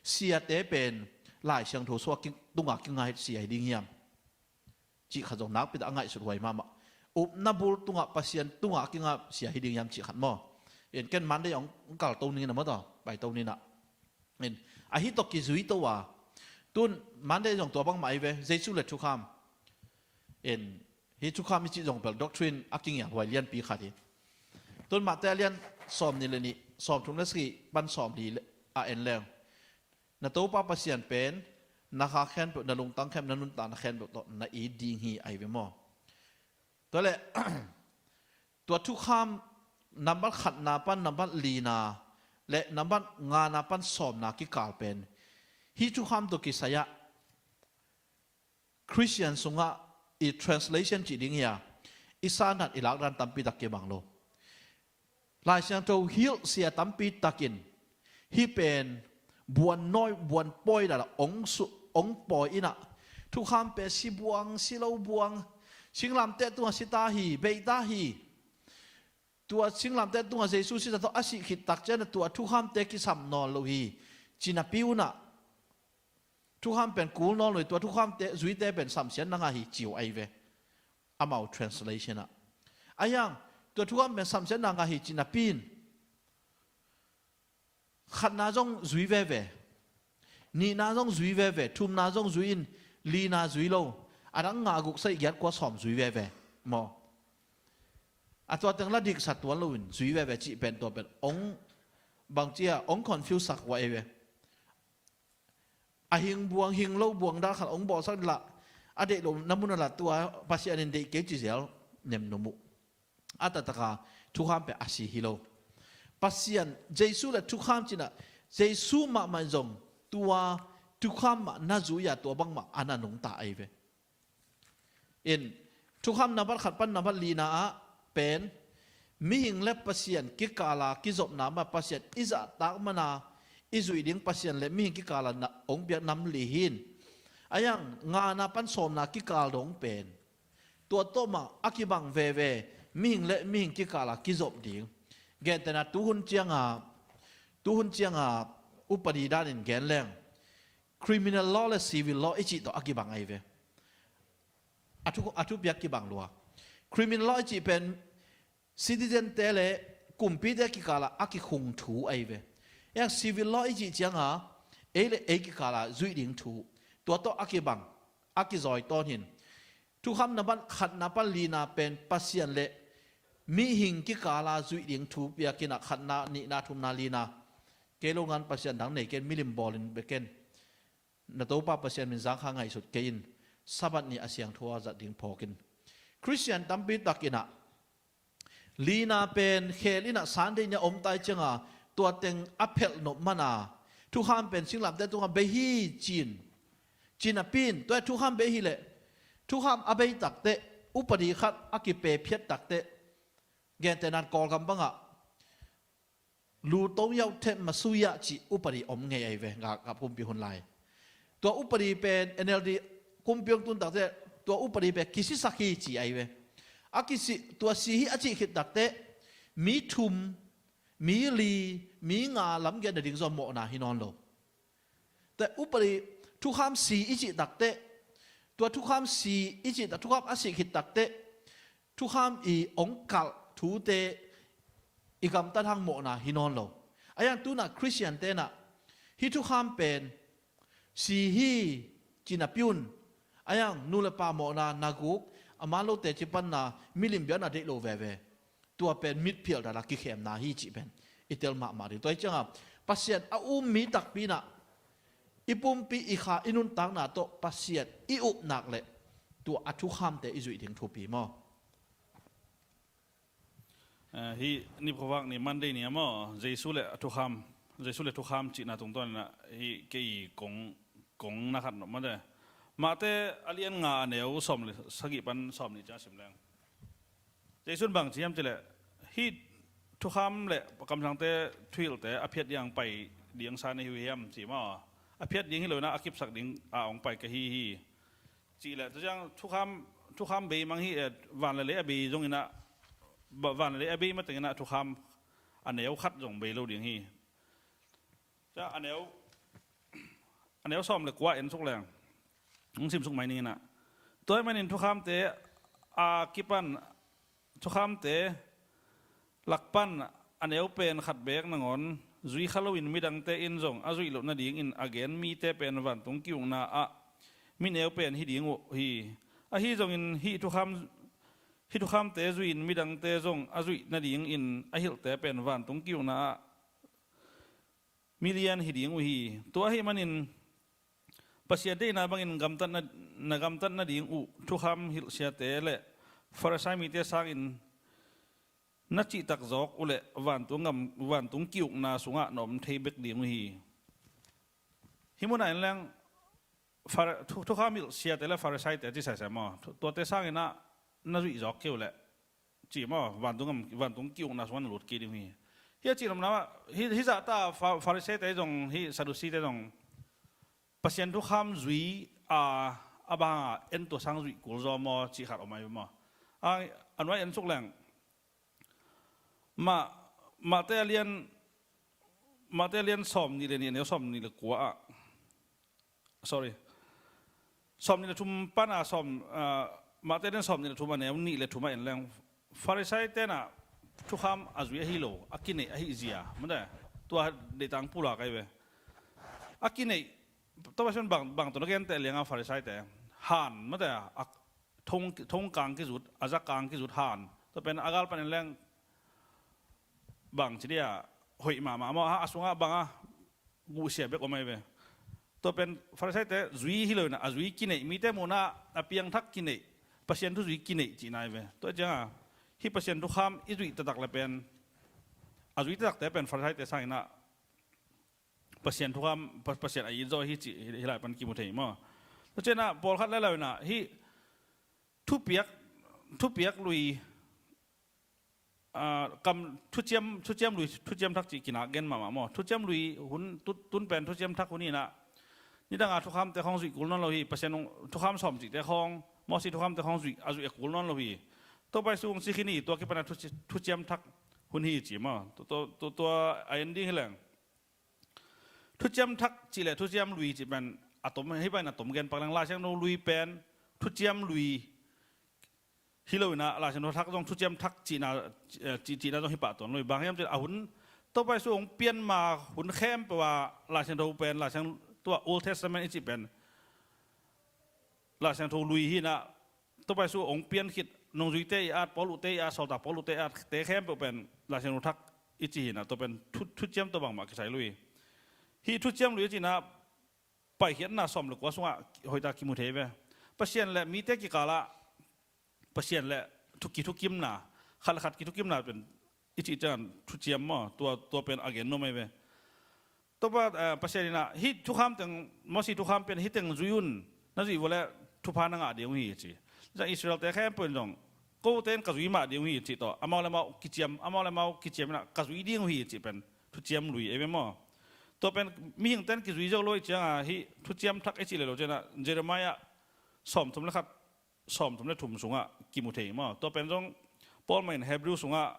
siate pen Lai Siangtho suak ki, tungah kinga hi sia hi ding hiam? Cih khat zong nakpi tak a ngaihsut huai mahmah. Upna bul tungah, Pasian tungah a kinga sia hi ding hiam cih khat maw? In ken Monday hong kalto ni nah maw, tawh paito ni nah. In, ahi tawh kizui to a. Tun Monday zong tua bangmah ahi ve, Jesu le thukham. In, hih thukham i cih zong bel doctrine a kingial huai lianpi khat hi. Tun Matthai a lian sawmnih le nih, sawmthum le sagih pan sawmli le, a en leng, na Topa Pasian pen na kha khempeuh, na lungtang khempeuh, na nuntakna khempeuh tawh na it ding hi, ahi ve maw? Tua leh, tua thukham nambat khatna pan nambat lina le nambat ngana pan sawmna kikal pen, hih thukham tawh kisai-ah Khristian sungah i translation cih ding hi a, i sandan, i lakdan tampi tak kibang lo. Lai Siangtho hilh sia tampi takin hih pen buan nawi, buan pawi dan a ong su, ong pawi inah, thukham pen si buang, si lo buang, singlamteh tungah si ta hi, bei ta hi. Tua singlamteh tungah Jesu si ta tawh a sih khit tak ciangin tua thukhamte kisam nawn lo hi, ci napi un ah, thukham pen kul nawn lo hi, tua thukhamte, zuite pen samsiatna ngah hi, ci uh ahi ve. Amau translation ah. Ahi hang, tua thukham pen samsiatna ngah hi, ci napi in, khatna zong zui veve, nihna zong zui veve, thumna zong zui in, lina zui lo, a dang nga, guk, sagih, giat, kua, sawm zui veve maw? A tua teng la diksa tuan loin zui veve cih pen, tua pen ong, bangci a, ong confuse sak uh ahi ve. A hing buang, hing lo buang dan khat ong bawlsak lah, a deih lohna mun ah lah tua Pasian in deih kei ci zel nemnum uh. A taktak a thukham pen a si hi lo. Pasian, Jesu le thukham cih nah, Jesu mahmah in zong tua thukham mah na zui a, tua bangmah a na nungta ahi ve. In, thukham nambat khat pan nambat lina ah pen, mihing le Pasian kikala kizopna mah, Pasian i zahtak man a i zuih ding, Pasian le mihing kikala na ong piak nam li hi in. Ahi hang ngana pan sawmna kikal dong pen, tua tawh mah a kibang veve, mihing le mihing kikala kizop ding. Gentehna tuhun cianga, tuhun cianga upadi danin gen leng, criminal law le civil law i cih tawh a kibang ahi ve. A thu, a thupiak kibang lua. Criminal law i cih pen citizen-te le kumpite kikalah a kikhung thu ahi ve. Eng civil law i cih cianga ei le ei kikalah zuih ding thu, tua tawh a kibang, a kizawi tawn hin. Thukham na ban khatna pan lina pen Pasian le mihing kikala zuih ding thu piakinah khatna, nihna, thumna, lina. Kei lo ngan pasian dang nei ken, milim bawlin bia ken. Na Topa Pasian min zangkha ngaihsut kei in, Sabbath ni a siangtho a zat ding phawkin. Khristian tampi takinah lina pen khel inah Sunday ni a om tai cianga tua teng a phelh nop mana thukham pen singlamte tungah bei hi cin, cin a pin, tua thukham bei hileh thukham a bei takteh, upadi khat a kipe phiat takteh, gentehnan Kawlgam bangah luto yauh thep masuya cih upadi om ngei ahi ve, gakap kumpi hun lai. Tua upadi pen N L D kumpi hong tun takteh tua upadi pen kisisak hi ci ahi ve. A kisi, tua si hi a cih khit takteh mi thum, mi li, mi nga lamgiat nading zong mawhna hi nawn lo. Te upadi thukham si i cih takteh, tua thukham si i cih tak, thukham a sih khit takteh thukham i ong kalh thute i gamtat hang mawhna hi nawn lo. A yang tunah Khristian tenah hih thukham pen si hi cin a piun, a yang nu le pa mawhna, na guk, a man lo teci panna, milim biakna deih lo veve. Tua pen mitphial dala kikhemna hi cih pen i tel mahmah ding. Tua hi cianga Pasian a um mi takpi inah i pumpi, i kha, i nuntakna tawh Pasian i upnak le tua a thukhamte i zuih ding thupi maw? Eh, hih ni khuavak ni Monday ni a maw, Jesu le a thukham, Jesu le thukham cihna tungtawn inah hih kei kong, kong na khat nop mate. Mahte a lian nga a neu sawm le sagih pan sawm nih ciang sim leng. Jesu in bang ci hiam cileh, hih thukham le kamsangte thuhilhte a phiat ding pai ding sa na hi uh hiam ci maw? A phiat ding hi lo inah a kipsak ding a ong pai ka hi hi. Cihleh tua ciang thukham, thukham bei mang hi, eh, van le lei a bei zong inah, ba, van le lei a bei mateng inah thukham a neu khat zong bei lo ding hi. Cia a neu, a neu sawm le kua en suk leng. Hong sim suk mai ning inah. Tua hi manin thukhamte a kipan, thukhamte lak pan a neu pen khat beek nangawn zui kha loin midangte in zong a zuih loh nadingin a gen mite pen vantung ki-ukna ah mi neu pen hi ding uh hi. Ahi zongin hih thukham, hih thukhamte zui-in midangte zong a zuih nadingin a hilhte pen vantung ki-ukna ah milian hi ding uh hi. Tua ahih manin Pasian deihna bangin gamtat na, na gamtat nading uh thukham hilhsiate le Farisai mite sangin na cihtak zawk uhleh vantung gam, vantung ki-ukna sungah na om thei bek ding uh hi. Hih munah en leng Far-, thu, thukham hilhsiate le Farisaite ci saisai maw? Thu, tuate sanginah na zuih zawk kei uhleh ci maw, vantung, vantung ki-ukna sungah na lut kei ding hi. Hih a cihnopna mah, hih, hih zahta Fa-, Farisaite zong, hih Sadusite zong Pasian thukham zui a, a banga en tua sang zuih kul zaw maw cih khat om ahi maw? A, a nuai en suk leng. Mah, Mahte a lian, Mahte a lian sawm nih le nih, a neu sawm nih le kua ah. Sorry. Sawm nih le thum pana sawm, ah, Mahte den sawm nih le thum a neu nih le thum a en leng. Farisai tenah thukham a zui ahi lo, a kineih ahi zia. Mate, tua deitang pulak ahi ve. A kineih, tua pasin bang, bang tuna gente lianga Farisai te. Han, mate, a thong, thong kang kizut, a za kang kizut han. Tua pen a gal pan en leng bang ci dia hoih mahmah maw, a sungah banga guhsia bek om ahi ve. Tua pen Farisaite zui hi lo inah, a zui kineih, mite munah a piangthak kineih, Pasian thu zui kineih cihna ahi ve. Tua cianga hih Pasian thukham i zuih taktak le pen, a zui taktakte pen Farisaite sanginah Pasian thukham, Pa-, Pasian a it zaw hi cih hi, hi lai pan kimu thei maw? Tua cianah pawlkhat le lo inah hih thupiak, thupiak lui, ah, kam, thuciam, thuciam lui, thuciam thak cih kinak gen mahmah maw? Thuciam lui hun, tu, tun pen thuciam thak hun inah nidanga thukhamte khawng zuih kul nawn lo hi. Pasian thukham sawm cihte khawng, Mosi thukhamte khawng zuih, a zuih a kul nawn lo hi. Topa Jesu hong ci khin hi, tua kipana thuci-, thuciam thak hun hi ci maw? Tua, tua, tua, tua a en ding hi leng. Thuciam thak cih le thuciam lui cih pen a tom, hih pen a tom gen pak leng. Lai Siangtho lui pen thuciam lui Hi lo inah Laisiangtho thak zong thuciam thak cihna, eh, cih, cihna zong hi pah tuan lo hi. Bang hiam cih a hun Topa Jesu hong pian ma hun khempeuh ah Laisiangtho pen, Laisiangtho, tua Old Testament i cih pen Laisiangtho lui hi inah, Topa Jesu hong pian khit nungzuite i at, Paul uhte i at, sawltak Paul uhte i at te khempeuh pen Laisiangtho thak i cih hi inah, tua pen thu, thuciam tawh bangmah kisai lo hi. Hih thuciam lui i cih inah paikhiatna sawm le kua sungah hoihtak kimu thei ve. Pasian le mite kikalah Pasian le thu, kithukimna, khat le khat kithukimna pen i cih ciang thuciam maw, tua, tua pen a gen nuam ahi ve. Topa, eh, Pasian inah hih thukham teng, Mosi thukham pen hih teng zui un, na zuih vua le thupha na ngah ding uh hi ci. Ciang Israel-te khempeuh in zong, kote in ka zui mah ding uh hi cih tawh, amau le amau kiciam, amau le amau kiciam inah ka zui ding uh hi cih pen thuciam lui ahi ve maw. Tua pen mihingte in kizui zo lo i cianga hih thuciam thak i cih le lo cianah Jeremiah sawmthum le khat, sawmthum le thum sungah kimu thei maw. Tua pen zong Paul mah in Hebrew sungah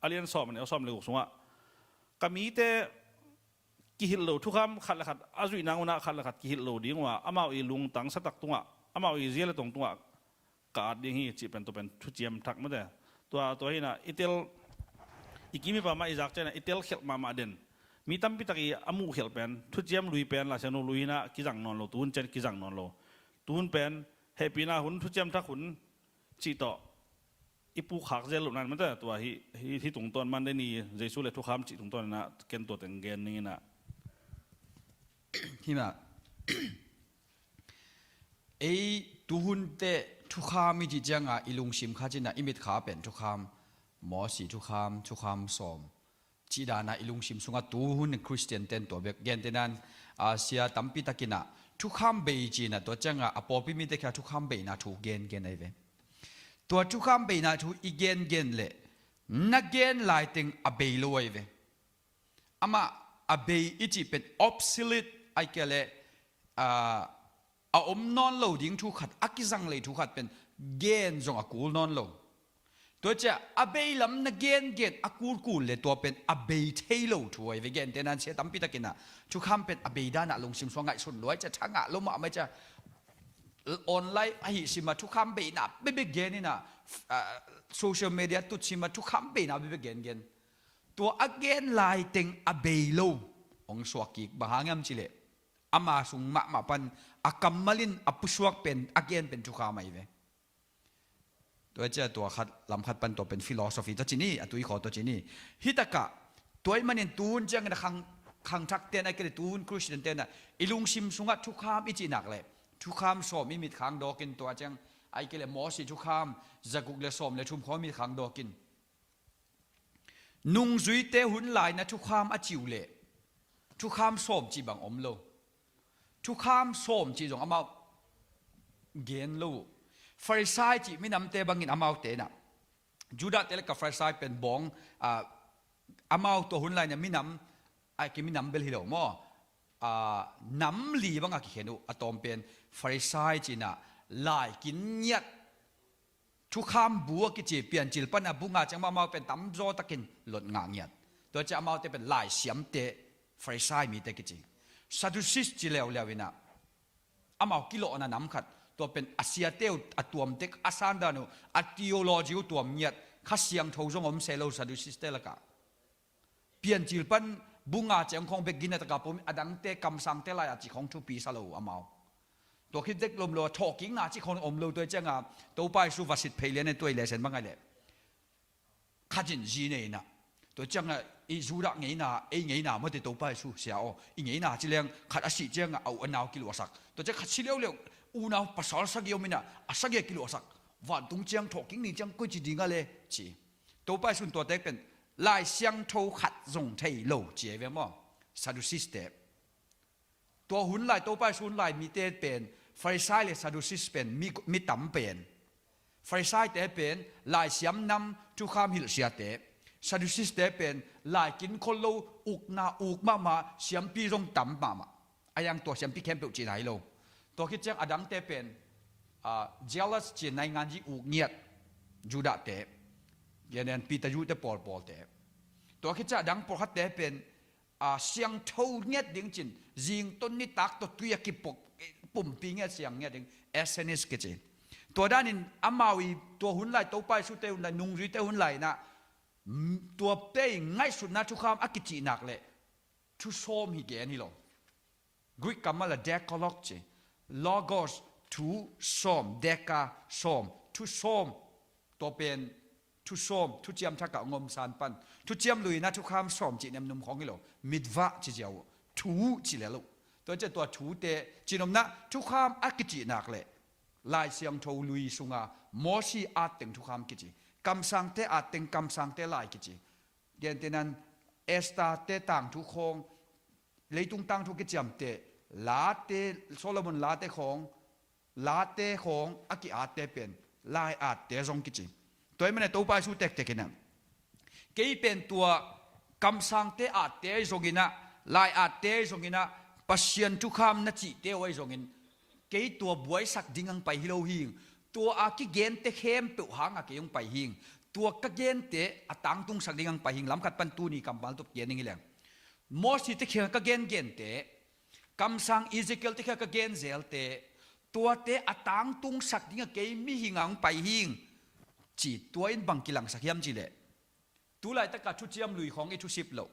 a lian sawm a neu sawm le guk sungah, ka mite kihilh lo thukham khat le khat a zuih nang unah khat le khat kihilh lo ding uh a, amau i lungtang satak tungah, amau i zia le tong tungah ka at ding hi cih pen, tua pen thuciam thak mate. Tua, tua hi inah i tel, i kim i pam ah i zak cianah i telkhialh mahmah den. Mi tampi tak i a muhkhialh pen thuciam lui pen Laisiangtho lui hi inah kizang nawn lo, tuhun ciang kizang nawn lo. Tuhun pen hehpihna hun, thuciam thak hun cih tawh i pukkhak zel loh nan mate. Tua hi, hi, hih tungtawn Monday ni Jesu le thukham cih tungtawn inah ken tua teng gen ning inah. Hi mah. Ei tuhun teh thukham i cih cianga i lungsim kha cinah i mitkha pen thukham, Mosi thukham, thukham sawm cih dana i lungsim sungah tuhun Khristian ten tua bek gen te nan, a, sia tampi takinah thukham bei cinah tua cianga a pawlpi mite khia thukham beina thu gengen ahi ve. Tua thukham beina thu i gengen leh na gen laiteng a bei lo ahi ve. Amah a bei i cih pen obsolete ai kei leh, a, a om nawn lo ding thu khat, a kizang lei thu khat pen gen zong a kul nawn lo. Tua ciah a bei lam na gengen a kulkul le tua pen a bei thei lo thu ahi ve. Gen te nan sia tampi takinah thukham pen a bei danah lungsim sua ngaihsun luai ciah tha ngah lo mahmah ciah online ahi simah thukham beina bekbek gen inah, a, social media tut simah thukham beina bekbek gengen. Tua a gen laiteng a bei lo hong suak kik. Bang hang hiam cih leh ama sung mahmah pan a kammal in a pusuak pen, a gen pen thukham ahi ve. Tua ciah tua khat, lam khat pan tua pen philosophy tawh ci ni, a tuikhawh tawh ci ni. Hih takah tua ahih manin tuhun ciangin a khang, khangthak ten ai kei leh tuhun Khristian tenah i lungsim sungah thukham i cih nak leh thukham sawm i mitkhang dawkin, tua ciang ai kei leh Mosi thukham zaguk le sawm le thum khawng i mitkhang dawkin. Nungzuite hun lai na thukham a ci uh leh thukham sawm cih bang om lo. Thukham sawm cih zong amau gen lo uh. Farisai cih minamte bangin amaute inah, Judahte le ka Farisai pen bawng, a, amau tua hun lai na minam, a, ki minam bel hi lo maw. A, nam li banga kikhen uh, a tawm pen Farisai cinah laikin ngiat, thukham bu a kici, Piancil pana bu nga ciang mahmah pen tamzaw takin lot ngah ngiat. Tua ciah amaute pen laisiamte, Farisai mite kici. Sadducees ci leuleu inah amau kilawhna nam khat, tua pen a siate uh a tuamtek, a sandan uh, a theology uh tuam ngiat, Kha Siangtho zong om se lo Sadducees te lakah. Piancil pan bu nga ciang khawng bek gina taka pom, a dangte kamsangte lai-a ci khawng thupi sa lo uh amau. Tua khit dek lom lo a thawhkikna ci khawng om lo. Tua cianga Topa Jesu va sit phei lian in tua i lesen bang ai leh khatin zi nei inah, tua cianga i Judah ngeina, ei ngeina mawte Topa Jesu sia aw, i ngeina ci leng khat a sih cianga a u a nau kiluahsak. Tua ciang khat si leuleu, unau pasal sagih om inah a sagih a kiluahsak. Vantung ciang thawhkik ni ciang koi ci ding a le ci. Topa Jesu in tuate pen Lai Siangtho khat zong thei lo ci ahi ve maw. Sadducees te. Tua hun lai, Topa Jesu hun lai mite pen Farisai le Sadducees pen mi, mi tam pen. Farisai te pen laisiam nam thukham hilhsiate. Sadducees te pen laikin khol lo, ukna uk mahmah, siampi zong tam mahmah. A yang tua siampi khempeuh cihna hi lo. Tua khit ciang a dangte pen, a, zealous ci, naingan zi uk ngiat Judah te, lianen Peter Yu te pawlpawlte. Tua khit ciang a dang pawlkhatte pen, a, siangtho ngiat ding cin, zington nitak tawh tui a kipok, pumpi ngiat siang ngiat ding, Essenes kici. Tua danin amau i tua hun lai, Topa Jesu te hun lai, nungzuite hun lai inah, mm, tuate i ngaihsutna thukham a kicih nak leh thu sawm hi gen hi lo. Greek kammal a decalogue ci. Logos thu sawm, deca sawm, thu sawm. Tua pen thu sawm, thuciam thak ah ngomsan pan. Thuciam lui inah thukham sawm cih nemnum khawng hi lo. Mitzvah ci ziau uh. Thu ci lel uh. Tua ciah tua thute, cinomna thukham a kicih nak leh Lai Siangtho lui sunga Mosi atteng thukham kici. Kamsangte atteng, kamsangte lai kici. Gentehnan Esther te tangthu khawng, leitung tangthu kiciamteh, Late, Solomon Late khawng, Late khawng a ki-atte pen lai atte zong kici. Tua ahih manin Topa Jesu tektek inah, kei pen tua kamsangte atte ahi zonginah, lai atte ahi zonginah, Pasian thukham na cihte uh ahi zongin, kei tua buaisak ding ang pai hi lo hing. Tua a kigente khempeuh hanga kei hong pai hing. Tua ka gente a tangtungsak ding ang pai hing. Lamkhat pan tuni kammal tup gen ding hi leng. Mosi te kiang ka gengente, kamsang Ezekiel te kiang ka genzelte, tuate a tangtungsak dinga kei mihing ang pai hing, ci. Tua in bang kilangsak hiam cih leh, tu laitaka thuciam lui khawng i thusip loh,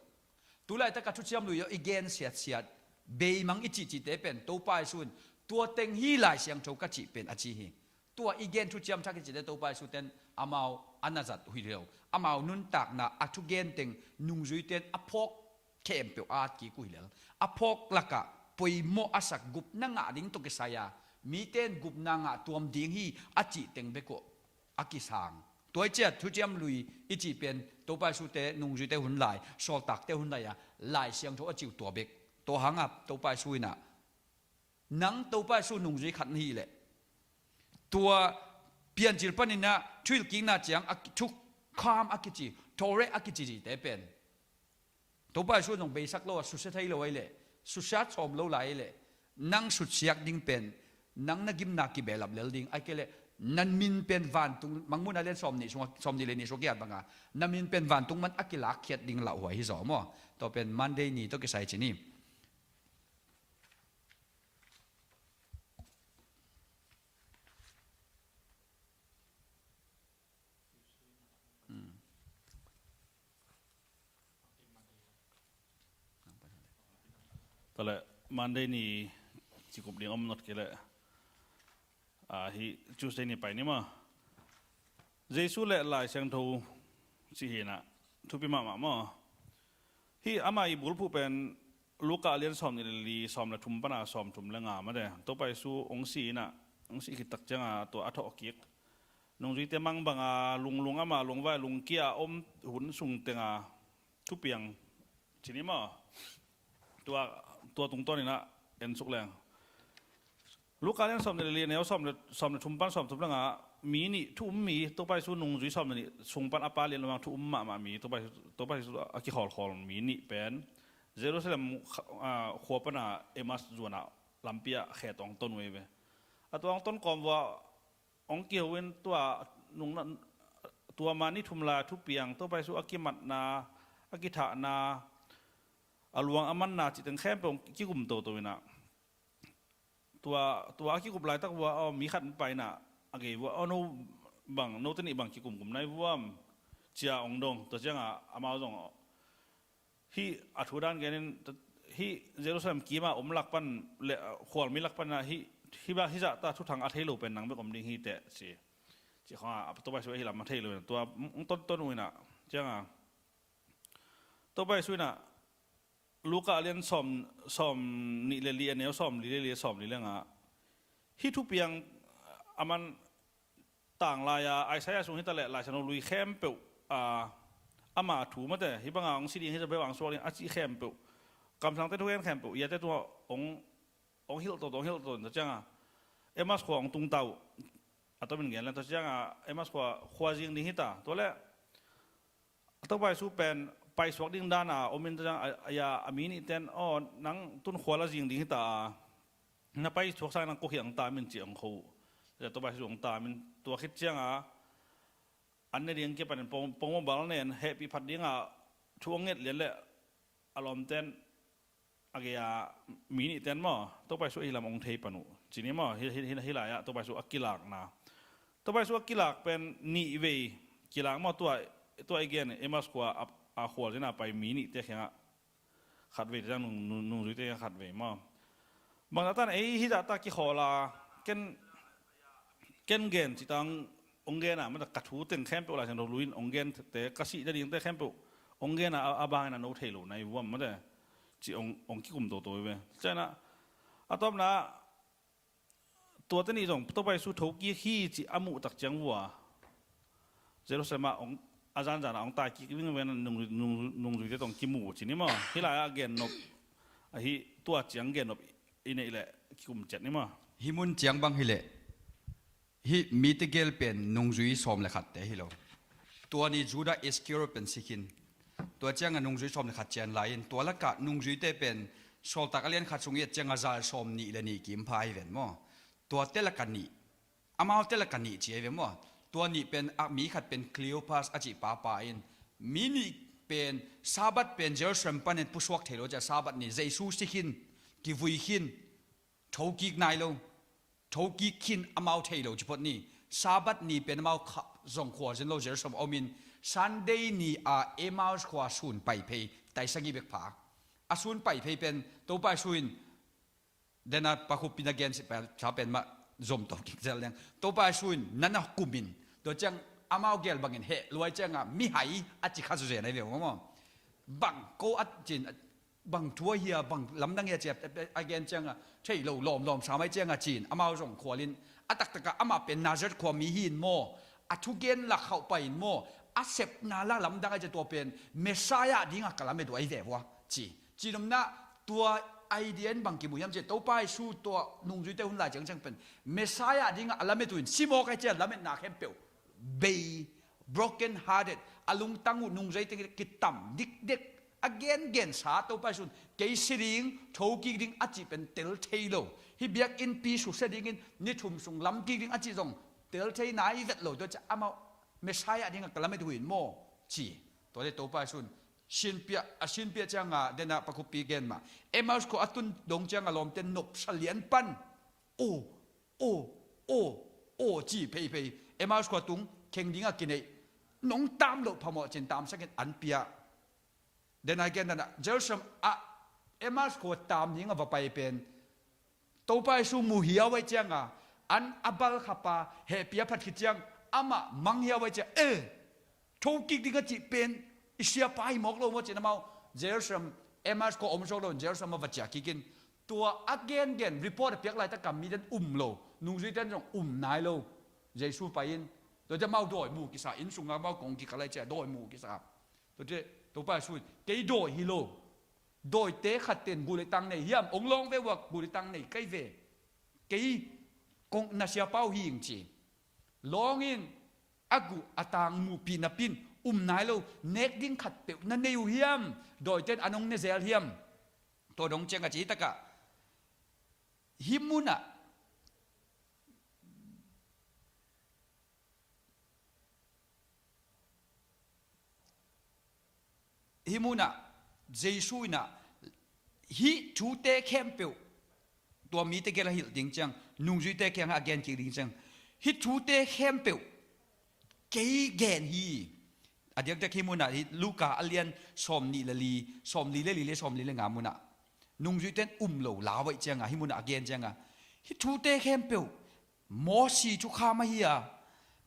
tu laitaka thuciam lui aw i gen siatsiat, beimang i cihcihte pen Topa Jesu in tua teng hi Lai Siangtho ka cih pen a ci hi. Tua i gen thuciam thak i cihte Topa Jesu ten amau a na zat uh hi lo. Amau nuntakna a thugen teng nungzuite in a phawk khempeuh a at kik uh hi lel. A phawk lakah poimawh a sak gupna ngah ding tawh kisai a, mite in gupna ngah tuam ding hi a cih teng bek uh a kisang. Tua i ciah thuciam lui i cih pen Topa Jesu te nungzuite hun lai, sawltakte hun lai a Lai Siangtho a ci uh tua bek. Tua hanga Topa Jesu inah, nang Topa Jesu nungzui khat na hih leh, tua Piancil paninah thuhilhkikna ciang a thukham a kici, Torah a kici cihte pen Topa Jesu zong beisak lo a susia thei lo ahih leh, susiat sawm lo lai ahih leh, nang sutsiak ding pen nang na gimna kibehlap lel ding, ahih kei leh na min pen vantung, Mangmuhna lian sawm nih sungah, sawm nih le nih sungah kiat banga, na min pen vantung man a kilakkhiat ding lauhuai hi zaw maw. Tua pen Monday ni tawh kisai ci ni. Tale Monday ni cikup ding om not kei leh, ah, hi Tuesday ni pai ni maw. Jesu le Lai Siangtho cih hinah thupi mahmah maw. Hih ama i bulphuh pen Luka lian sawm nih le li, sawm le thum pana sawm thum le nga mate. Topa Jesu hong si inah, hong si khit tak cianga tua a thawh kik nungzuite mang banga lunglung ama lungvai lungkia a om hun sung tenga thupiang ci ni maw. Tua, tua tungtawn inah en suk leng. Luka lian sawm le li, neu sawm le, sawm le thum pan sawm thum le nga, mi nih thu um mi, Topa Jesu nungzui sawm le nih sung pan a pa lian lomang thu um mahmah mi, Topa Jesu, Topa Jesu a kikhawlkhawl mi nih pen Jerusalem kha-, ah, khua pana Emmaus zuanah lampi ah khe tawh hong ton uh hi ve. A tua hong ton kawm vua hong kiho in tua nungna, tua ma ni thum lai thupiang, Topa Jesu a kimatna, a kithahna, a luang a manna cih teng khempeuh hong kikum toto inah. Tua, tua a kikup laitak vua, aw, mi khat in pai inah a gei vua, aw, no bang, note nih bang kikumkum nai vuam, cia hong dong. Tua ciangah amau zong hih a thu dan genin, hih Jerusalem kima om lak pan le khualmi lak pana hih, hih zahta thuthang a thei lo pen nang bek om ding hi teh ci. Ci khawngah Topa Jesu ahi lam a thei lo in tua hong tonton uh inah ciangah Topa Jesu inah Luka lian sawm, sawm nih le li a neu sawm li le li, sawm li le nga, hih thupiang a man tang lai-a Isaiah sung hi ta leh Lai Siangtho lui khempeuh, a, ama thu mate, hih banga hong si ding, hih banga hong suak ding a cih khempeuh, kamsangte thugen khempeuh, iate tua hong, hong hilh toto, hong hilh toto ta cianga Emmaus khua hong tung ta uh. A tomin gen le ta cianga Emmaus khua, khua zing ding hi ta. Tua le Topa Jesu pen paisuak ding dana om in ta ciang a, a, a mi nihten, aw, nang tun khua la zing ding hi ta a, na paisuak sang nang kua khit hong tam in ci hong kho uh. Topa Jesu hong tam in tua khit cianga an ne ding kipanin pong, pongmobile nen hehpih phat dinga thu hong nget lian le a lawmten a gei-a mi nihten maw, Topa Jesu ahi lam hong thei pan uh. Ci ni maw, hi, hi, hi, hi lai-ah Topa Jesu a kilakna. Topa Jesu a kilak pen nih vei kilak maw, tua, tua i gen Emmaus khua a, a khualzin a pai mi nihte kiangah khat vei, te ciang nung, nung, nungzuite kiangah khat vei maw. Bangzah tan ei hih zahta kikhawl a, ken, ken gen cih tang hong gen a, mata ka thu teng khempeuh Lai Siangtho lui in hong gen te, ka sih nadingte khempeuh hong gen a, a, a bangin a no thei lo na hi vuam mate, cih hong, hong kikum toto hi ve. Cianah a tawpna ah, tuate nih zong Topa Jesu thokik hi cih a muh tak ciang vua Jerusalem ah hong, a zanzan ah hong taikik ding ven nung, nung, nungzuite tawh hong kimu ci ni maw. Hih lai-ah a gennop ahi, tua ciang gennop i neih leh kikum ciat ni maw. Hih mun ciang bang hileh hih mi tegel pen nungzui sawm le khatte hi lo. Tua ni Judah Iscariot pen si khin. Tua ciangah nungzui sawm le khat cian lai-in, tua lakah nungzuite pen Sawltak a lian khat sung i et ciangah za sawm nih le nih kim pha hi ven maw. Tuate lakah nih, amaute lakah nih ci ahi ve maw. Tua nih pen a mi khat pen Cleopas a cih papa in, mi nih pen Sabbath pen Jerusalem panin pusuak thei lo ciah Sabbath ni Jesu si khin, kivui khin, thokik nai lo. Thokik khin amau thei lo ci phot ni. Sabbath ni pen amau kha zong khualzin lo Jerusalem a om in, Sunday ni a Emmaus khua sun pai phei, tai sagih bek pha. A sun pai phei pen Topa Jesu in, dena pakhupi na gen sih pen, sa pen mah zom to kik zel leng. Topa Jesu in nana kum in, tua ciang amau gel bangin heh luai ciangah mihai a ci kha zuzen ahi ve maw. Bang ko a cin, bang thu ahi a, bang lamdang hi a ci a, a gen ciangah thei lo lawmlawm sa mai ciangah cin amau zong khual in, a taktakah amah pen Nazareth khua mi hi in maw, a thugen lak khauh pai in maw, a sepna la lamdang ahi ci a, tua pen Messiah dingah ka lamet uh ahi ve vua ci. Cinopna tua idea in bang kimu hiam ci a, Topa Jesu tua nungzuite hun lai ciangciang pen Messiah dingah a lamet uh in, si mawk ahi ci a, lametna khempeuh bei, broken hearted, a lungtang uh nungzuite kitam dikdek, a gengensa Topa Jesu in kei si ding, thokik ding a cih pen tel thei lo. Hih biakinnpi susia dingin ni thum sung lam kik ding a cih zong tel thei nai vet lo. Tua ciah amau Messiah dingah ka lamet uh in maw ci. Tuate Topa Jesu in sinpiah, a sinpiah ciangah dena pakhupi gen mah, Emmaus khua a tun dong ciangah lawmte nopsa lian pan, aw, aw, aw, aw ci pheiphei. Emmaus khua tung kheng dingah kineih, nong tam loh phamawh cin tamsakin an pia. Dena i gen dana Jerusalem ah Emmaus khua tam dingah va pai pen Topa Jesu mu hiau ahi cianga, an a balkhapa hehpih a phat khit ciang amah mang hiau ahi ciang, e, thokik ding a cih pen i siapa hi mawk lo maw cin amau Jerusalem, Emmaus khua om suak lo in Jerusalem a va ciah kikin, tua a gengen report a piak laitakah miten um lo, nungzuiten zong um nai lo. Jesu pai in, tuate amau dawi mu kisa, inn sunga amau kong kikal ahi ciah dawi mu kisa. Tuate Topa Jesu in, kei dawi hi lo. Dawite khat ten gulitang nei hiam? Ong lawng ve uak, gulitang nei kai ve. Kei kong na siapa uh hi ing ci. Lawngin a guh a tang muhpih napin um nai lo, nek ding khat peuh na nei uh hiam? Dawiten an ong ne zel hiam? Tua dong ciang a ci takah hih munah hih munah Jesu inah hih thute khempeuh tua mite gel a hilh ding ciang, nungzuite kiangah a gen kik ding ciang, hih thute khempeuh kei gen hi. A diakdiak hih munah hih Luka a lian sawm nih le li, sawm li le li le sawm li le nga munah nungzuite in um lo lau aih cianga hih munah a gen cianga hih thute khempeuh Mosi thukham ahi a,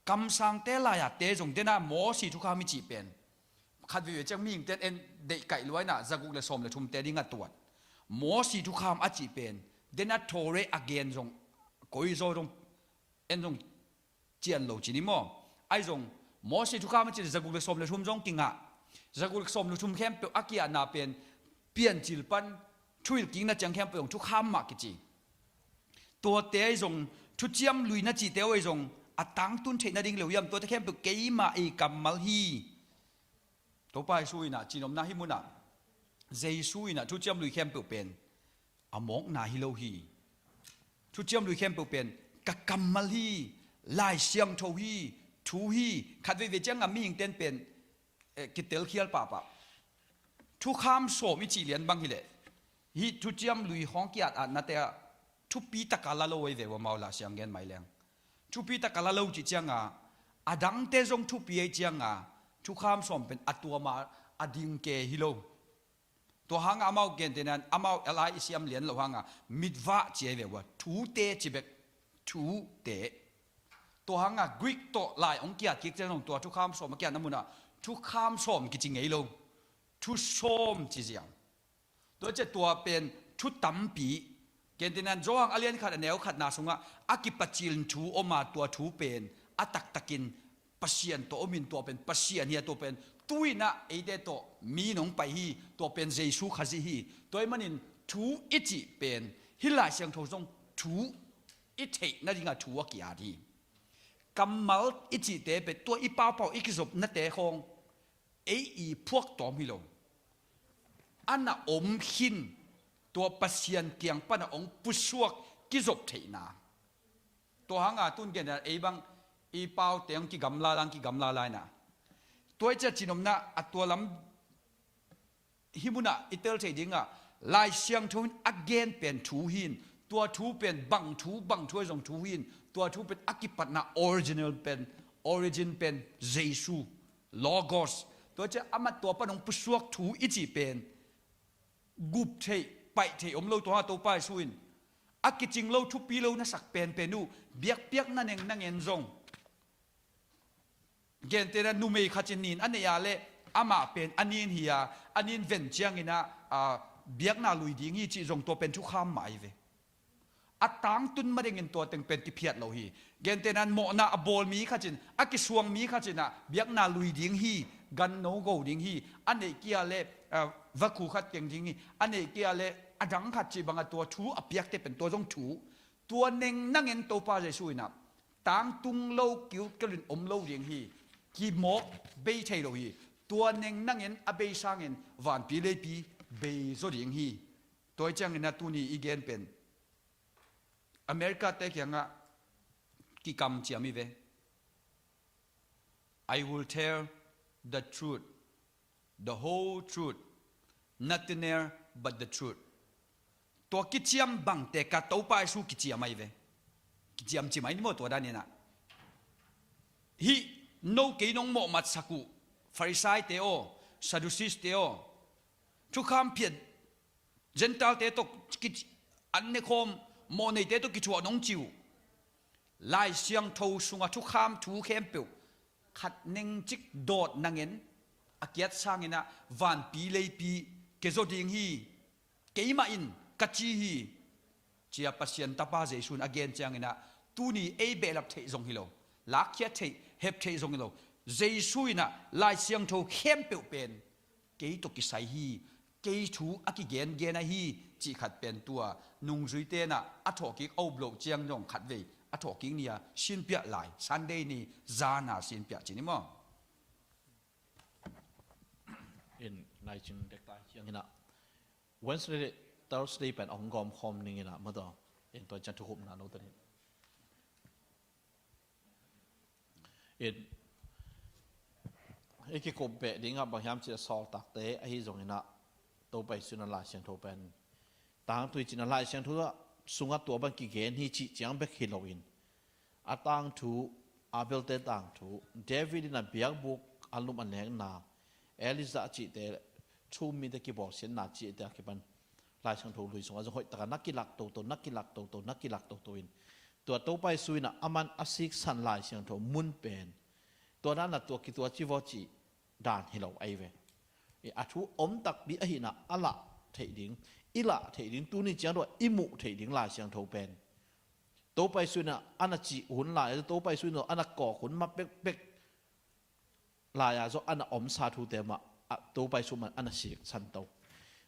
kamsangte lai-a te zong dena Mosi thukham i cih pen khat veivei ciang mihingte in en deihkaih luaina zaguk le sawm le thumte ding a tuat. Mosi thukham a cih pen dena Torah a gen zong koizaw zong en zong cian lo ci ni maw? Ahi zong Mosi thukham a cih le zaguk le sawm le thum zong kingah, zaguk le sawm le thum khempeuh a kiahna pen Piancil pan Thuhilhkikna ciang khempeuh zong thukham mah kici. Tuate ahi zong, thuciam lui na cihte uh ahi zong, a tangtun theih nading lo hiam? Tuate khempeuh keimah ei kammal hi. Topa Jesu inah cinopna hih munah Jesu inah thuciam lui khempeuh pen a mawkna hi lo hi. Thuciam lui khempeuh pen ka kammal hi, Lai Siangtho hi, thu hi. Khat veivei ciangah mihingte in pen eh, kitelkhial pahpah. Thukham sawm i cih lian bang hileh hih thuciam lui hong ki-at atnate ah thupi taka la lo ei ve uh amau la siang gen mai leng. thupi taka la lo cih cianga, a dangte zong thupi ei cianga, thukham sawm pen a tuama a ding ke hi lo. Tua hanga amau gentehna in amau a lai i siam lian lo hanga mitvah ci ei ve ua, thute ci bek, thute. Tua hanga Greek tawh lai hong kiat kik ciang zong tua thukham sawm a kiatna munah thukham sawm kici ngei lo, thu sawm ci ziang. Tua ciah tua pen thu tampi. Gentehna in Johan a lian khat a neu khatna sungah a kipacil thu om a, tua thu pen a taktakin Pasian tawh om in, tua pen Pasian hi a, tua pen tu-in ah eite tawh mi in hong pai hi, tua pen Jesu Khazih hi. Tua ahih manin thu i cih pen hih Lai Siangtho zong thu i theih nadinga thu a ki-at hi. Kammal i cihte pen tua i paupau i kizopnate khawng ei i phuak tawm hi lo. A na om khin, tua Pasian kiang pana hong pusuak kizop theihna. Tua hanga tun gen ei bang i paute hong kigamla lang kigamla laina. Tua i cia cinomna a tua lam hih munah i tel thei dingah Lai Siangtho in a gen pen thu hi in, tua thu pen bang thu, bang thu a zong thu hi in, tua thu pen a kipatna original pen, origin pen Jesu, Logos. Tua ciah amah tua pan hong pusuak thu i cih pen gup theih, paih theih om lo tua hanga Topa Jesu in a kicing lo, thupi lo na sak penpen uh, biakpiakna neng na ngen zong. Gentehna numei khat in nin a neih a leh amah pen a nin hi a, a nin ven ciangin ah, a, biakna lui ding hi cih zong tua pen thukham mah ahi ve. A tangtun madingin tua teng pen kiphiat lo hi. Gentehna in mawhna a bawl mi khat in, a kisuang mi khat in ah biakna lui ding hi, gan no go ding hi, a neih kia leh, a, vakhu khat keng ding hi, a neih kia leh a dang khat cih banga tua thu a piakte pen tua zong thu. Tua neng na ngen Topa Jesu in ah tangtung lo, kilkel in om lo ding hi. Kimawk bei thei lo hi. Tua neng na ngen a bei sangin vanpi leipi bei zaw ding hi. Tua hi ciangin ah tuni i gen pen America te kiangah kikamciam hi ve. "I will tell the truth, the whole truth, nothing else but the truth." Tua kiciam bangte ka Topa Jesu kiciam ahi ve. Kiciam cimai ni maw tua danin ah. Hih no kei nong mawhmatsak uh Pharisaite aw, Sadduceeste aw, thukham phiat Gentile-te tawh ki-, an nekhawm mawhneite tawh kithuah nong ci uh. Lai Siangtho sunga thukham thu khempeuh khat nengcik dawt na ngen a kiat sangin ah vanpi leipi ke zaw ding hi, keimah in ka ci hi, cia Pasian Tapa Jesu in a gen ciangin ah tuni ei behlap theih zong hi lo, lakkhiat theih, hep theih zong hi lo. Jesu in ah Lai Siangtho khempeuh pen kei tawh kisai hi, kei thu a kigengen ahi cih khat pen tua nungzuite in ah a thawhkik a up loh ciang zong khatvei a thawhkik ni-a sinpiah lai, Sunday ni zana sinpiah ci ni maw? In lai cing dektak ciangin ah Wednesday, Thursday pen hong gawm khawm ning in ah maw tua. In tua ciang thukhupna lo ta ding. In i kikup beh dingah bang hiam cih a sawltakte ahi zongin ah Topa Jesu in ah Lai Siangtho pen tangthu hi cih in ah Lai Siangtho sungah tua bang kigen hi cih ciang bek hi loin a tangthu, Abel-te tangthu, David in a biakbuk a lum a nekna, Elijah cihte, thu-um mite kibawlsiatna cihte a kipan Lai Siangtho lui sungah zong hoih takah na kilak toto, na kilak toto, na kilak toto in tua Topa Jesu in ah aman a siksan Lai Siangtho mun pen tua dan a tua kituaci vawci dan hi lo ahi ve. I a thu om takpi ahi in ah a lah theih ding, i lah theih ding, tuni ciang tua i muh theih ding Lai Siangtho pen Topa Jesu in ah a na cih hun lai, Topa Jesu in ah a na kawk hun ma pekpek lai-a zong a na omsa thute mah a Topa Jesu mah a na siksan to.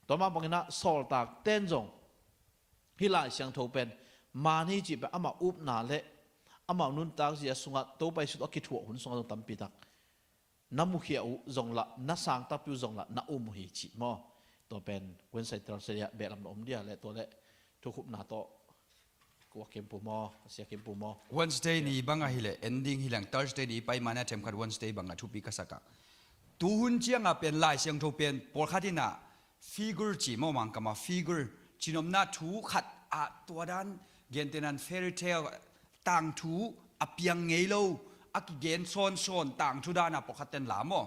Tua mah bangin ah sawltakte'n zong hih Lai Siangtho pen man hi cih pen amah upna le amah nuntak zia sungah Topa Jesu tawh a kithuah hun sungah zong tampi tak na mukhia uh zong lah, na sang takpi uh zong lah na um uh hi cih maw? Tua pen Wednesday, Thursday ah behlap na om dia le tua le thukhupna tawh kua kimpu maw, sia kimpu maw? Wednesday ni bang ahi le ending hi leng, Thursday ni pai mana themkhat Wednesday bang a thupi ka sak a. Tuhun cianga pen Lai Siangtho pen pawlkhat in ah figure ci maw, Mangkam a figure, cinopna thu khat ah tua dan, gentehna in fairy tale, tangthu, a piang ngei lo, a kigen sawnsawn tangthu dana pawlkhat ten la maw?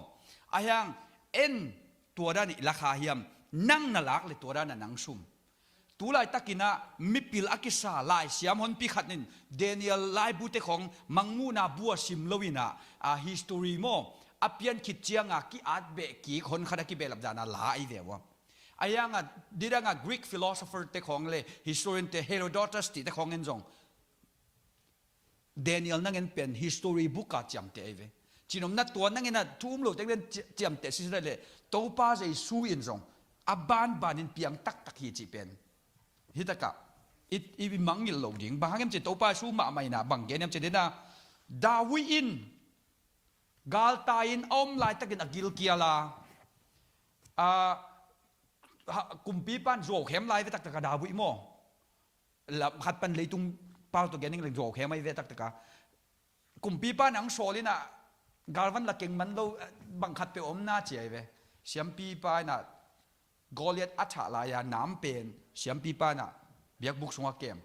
Ahi hang en tua dan i la kha hiam? Nang na lak le tua dana nang sum. Tulaitakinah mipil a kisa laisiam honpi khat in Daniel laibute khawng Mangmuhna bu a sim loinah, a history maw, a pian khit cianga ki-at beh kik hon khat a kibehlap dana la ahi ve ua. Ahi hanga didanga Greek philosopher te khawng le historian te Herodotus tihte khawng in zong Daniel nangen pen history book a ciamteh ahi ve. Cinomna tua nangen a thu um lo tengden ci-, ciamteh sisada le Topa Jesu in zong a banbanin piang taktak hi cih pen. Hitakah i, i mangngilh lo ding. Bang hangem ci Topa Jesu mahmah inah bang gen em ci dena David in galtai-in a om laitakin a gilkial a, a, ha, kumpipan zuau khem lai ve taktaka David maw? Lam khat pan leitung pau tawh gen ning leng zuau khem ahi ve taktaka. Kumpipa nang sawl inah galvan la keng man lo, eh, bang khat peuh om na ci ahi ve. Siampipa inah Goliath a thah lai-a nam pen siampipa inah biakbuk sungah kem.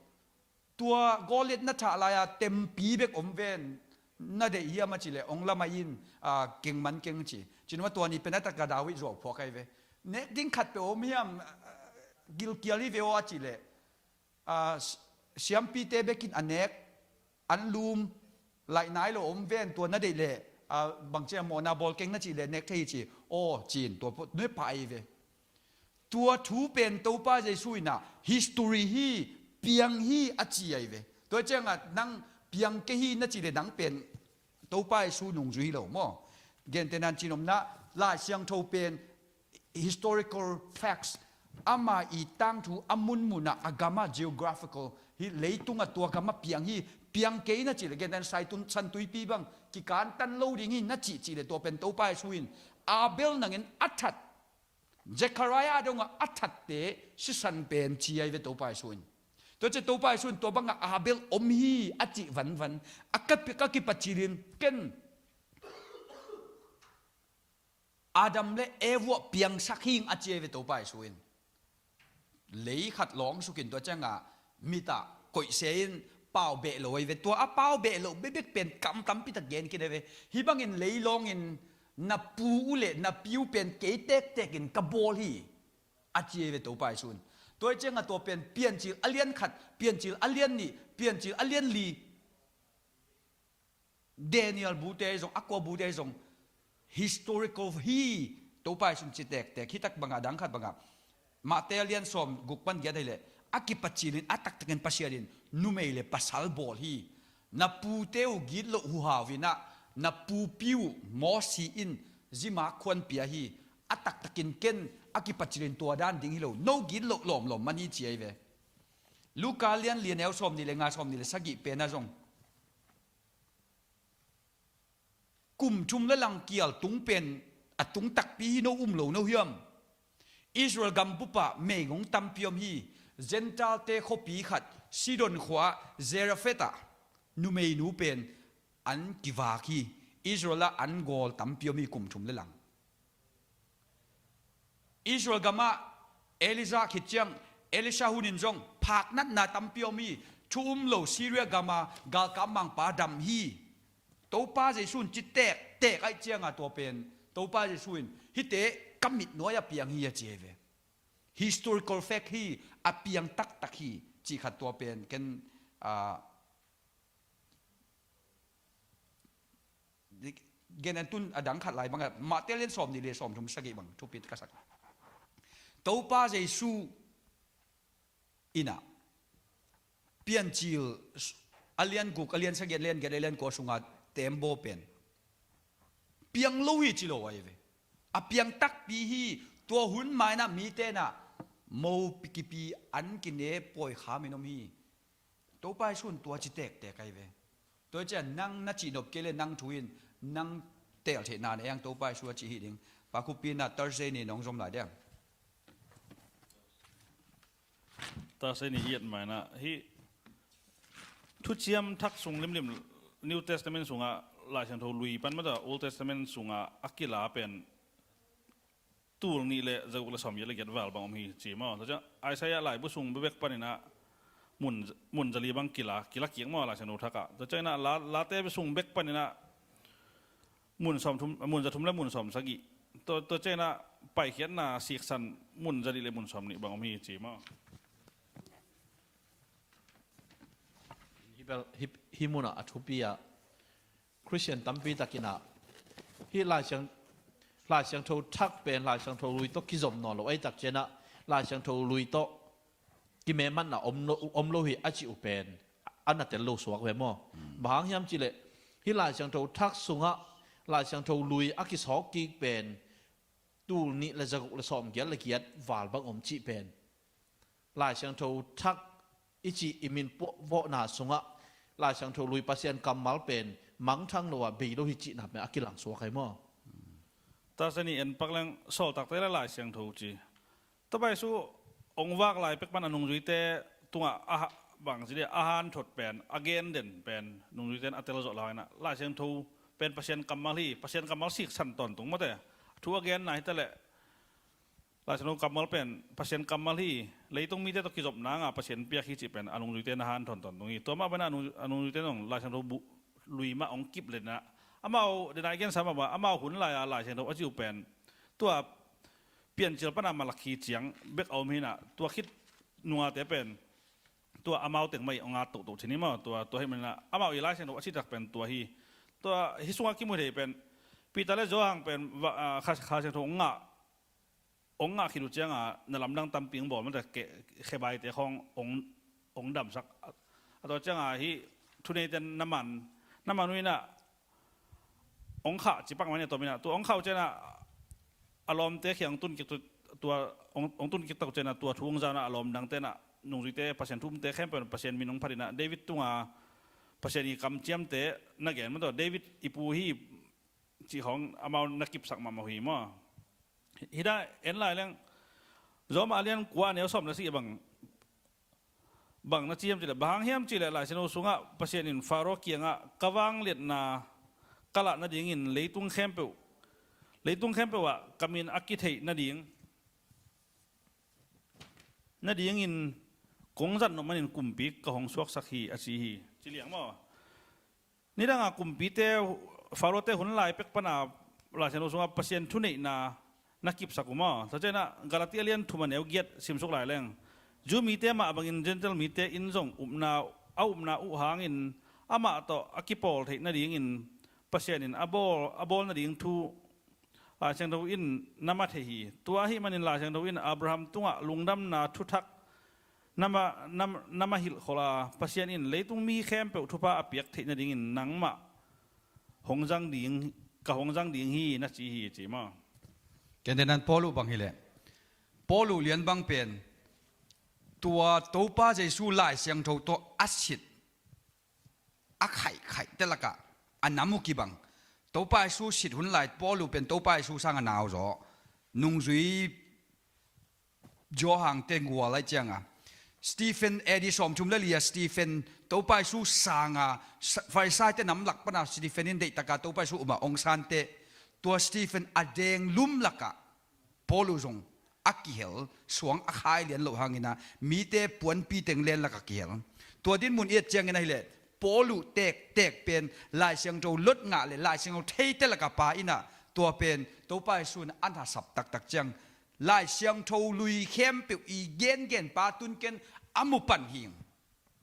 Tua Goliath na thah lai-a tempi bek om ven na deih hiam a ci le ong lamah in, ah, keng man keng ci. Cinuma tua ni pen a taka David zuau phuak ahi ve. Nek ding khat peuh om hiam, ah, gilkial hi ve aw a ci le. Aa, s-, siampite bekin a nek, an lum, laih nai lo om ven tua na deih leh, aa, bangcia mawhna bawl keng na cih leh nek thei hi ci, aw, cin tua pawh nuih pah ahi ve. Tua thu pen Topa Jesu inah history hi, piang hi a ci ahi ve. Tua ciangah nang piang kei hi na cih leh nang pen Topa Jesu nungzui hi lo maw? Gentehna in cinomna Lai Siangtho pen historical facts, ama i tangthu a munmunah a gamah geographical hi, leitungah tua gamah piang hi, piang kei na cih leh gentehna saitun, santuipi bang kikantan lo ding hi na cih cih leh tua pen Topa Jesu in Abel nangin a that, Zechariah dongah a thatte sisan pen ci ahi ve Topa Jesu in. Tua ciah Topa Jesu in tua bangah Abel om hi a cih vanvan a ka, ka kipacilin ken Adam le Eve uh piangsak hing a ci ahi ve Topa Jesu in. Lei khat lawng sukin tua ciangah mitah koihse in pau beh lo ahi ve. Tua a pau beh lo bekbek pen kam tampi tak gen khin ahi ve. Hih bangin lei lawngin na pu uh le na pi uh pen kei tektekin ka bawl hi a ci ahi ve Topa Jesu in. Tua ciangah tua pen Piancil a lian khat, Piancil a lian nih, Piancil a lian li. Daniel bute ahi zong, a kua bute ahi zong, historical hi. Topa Jesu in ci tektek, hitak bangah, dang khat bangah. Matthai a lian sawm guk pan giat ahih leh, a kipacilin, a taktakin Pasian in numei le pasal bawl hi. Na pute uh gitloh huhau inah, na pupi uh Mosi in zima khuan pia hi. A taktakin ken a kipacilin tua dan ding hi lo. No gitloh lawmlawm man hi ci ahi ve. Luka lian li a neu sawm nih le nga, sawm nih le sagih pen ah zong. Kum thum le lang kial tung pen a tung takpi hi no um lo no hiam? Israel gam bupah meigong tampi om hi. Gentile-te khuapi khat Sidon khua Zarephath ah numeinu pen an kivak hi. Israel ah an gawl tampi om hi kum thum le lang. Israel gamah Elijah khit ciang Elisha hun in zong phak natna tampi om hi. Thu um lo Syria gama galkap mangpa dam hi. Topa Jesu in ci tektek ahih cianga tua pen Topa Jesu in hihte ka mitnuai a piang hi a ci ahi ve. Historical fact hi, a piang taktak hi cih khat tua pen ken, ah, gen an tun a dang khat lai bangah Matthai lian sawm nih le sawm thum sagih bang thupi ka sak. Topa Jesu inah Piancil a lian guk, a lian sagih, a lian giat, a lian kua sunga tembaw pen piang lo hi ci lo ahi ve. A piang takpi hi. Tua hun mainah mite inah mo kipi an kine pawi khamin om hi. Topa Jesu in tua ci tektek ahi ve. Tua hi ciah nang na cihnop kei le nang thu in nang tel theihna na eng Topa Jesu a cih hi ding. Pa Khup Pi inah Thursday ni nong zom lai ding. Thursday ni i et mainah hih Thuciam Thak sung limlim New Testament sungah Lai Siangtho lui pan mata Old Testament sungah a kila pen tul nih le zaguk le sawm giat le giat val bang om hi ci maw. Tua ciah Isaiah laibu sung bebek paninah mun, mun zali bang kila, kila kik maw Lai Siangtho thak ah. Tua ciangin ah la, Late sung bek panin ah mun sawm thum, mun za thum le mun sawm sagih. Tua, tua ciangin ah paikhiatna siksan mun zali le mun sawm nih bang om hi ci maw. Hi bel, hi, hi munah a thupi ah Khristian tampi takin ah hih Lai Siang, Lai Siangtho thak pen Lai Siangtho lui tawh kizom nawn lo ahih tak ciangin ah Lai Siangtho lui tawh kimemanna om lo, om lo hi a cih uh pen a na tel lo suak ve maw? Bang hang hiam cihleh hih Lai Siangtho thak sungah Lai Siangtho lui a kisawk kik pen tul nih le zaguk le sawmgiat le giat val bang om cih pen Lai Siangtho thak i cih i min puahvawhna sungah Lai Siangtho lui Pasian kammal pen mangthang lo ah bei lo hi cihna pen a kilang suak hi maw? Tasa ni en pak leng Sawltakte le Lai Siangtho ci. Topa Jesu hong vak lai pek pan a nungzuite tungah a ha-, bang ci dia, a hanthot pen, a gen den pen nungzuite in a tel zawh lo hangin ah Lai Siangtho pen Pasian kammal hi, Pasian kammal siksan tawntung mawte. Thu a genna hi ta leh Lai Siangtho kammal pen Pasian kammal hi, leitung mite tawh kizop nanga Pasian piak hi cih pen a nungzuite in a hanthawn tawntung hi. Tua mah bangin a nung, a nungzuite in zong Lai Siangtho lui mah hong kip leh in ah amau, den a i gensa mah bang, amau hun lai-a Lai Siangtho a cih uh pen tua Piancil pan a Malakhi ciang bek a om hi in ah, tua khit nungate pen tua amau teng mah i hong at tohtoh cih hi maw? Tua, tua hi manin ah amau i Lai Siangtho a cih tak pen tua hi. Tua hih sungah kimu thei pen Peter le Johan pen va, a, Kha, Kha Siangtho hong ngah, hong ngah khit uh cianga na lamdang tampi hong bawl mate, khe, khebaite khawng hong, hong damsak. A tua cianga hih thuneite na man, na man uh in ah hong khah ci pak mah ni a tawm in ah, tua hong khah uh ciangin ah a lawmte kiang hong tun kik tua, hong, hong tun kik tak uh ciangin ah tua thu hong za uh in ah a lawm dangte in ah nungzuite Pasian thu umte khempeuh in Pasian min hong phat in ah David tunga Pasian i kamciamte na gen mah tawh David i pu hi cih khawng amau na kipsak mahmah uh hi maw? Hi, hi dah en lai leng Rom a lian kua a neu sawm le sagih bang bang na ci hiam cihleh, bang hang hiam cihleh Lai Siangtho sungah Pasian in Faro kiangah ka vangliatna ka lah nadingin leitung khempeuh, leitung khempeuh ah ka min a kitheih nading, nadingin kong zat nop manin kumpi ka hong suaksak hi a ci hi. Ci liang maw? Nidanga kumpite, Farote hun lai pek pana Lai Siangtho sungah Pasian thuneihna na kipsak uh maw? Tua ciangin ah Galati a lian thum a neu giat simsuk lai leng, Jew mite mah bangin Gentile mite in zong upna, a upna uh hangin amah tawh a kipawl theih nadingin Pasian in a bawl, a bawl nading thu Lai Siangtho in na mah thei hi. Tua ahih manin Lai Siangtho in Abraham tungah lungdamna thuthak na mah, na, na mah hilhkholh a, Pasian in leitung mi khempeuh thupha a piak theih nadingin nangmah hong zang ding, ka hong zang ding hi na ci hi, ci maw? Ken tenan Paul uh bang hileh, Paul uh lian bang pen tua Topa Jesu Lai Siangtho tawh a sit a khaihkhaihte lakah a nam uh kibang. Topa Jesu sit hun lai Paul uh pen Topa Jesu sanga nauzaw, nungzui Johan te gual ahih cianga, Stephen A D sawmthum le li a Stephen Topa Jesu sanga Sa-, Farisaite nam lak pana Stephen in deihtaka Topa Jesu umah hong sante, tua Stephen a deng lum lakah Paul uh zong a kihel, suang a khai lian loh hangin ah mite puanpi teng len lakah kihel. Tua dinmun i et ciangin ahileh Paul uh tektek pen Lai Siangtho lot ngah le Lai Siangtho theite lakah pa in ah tua pen Topa Jesu in a nasap taktak ciang Lai Siangtho lui khempeuh i gengen pa tun ken a mu pan hing.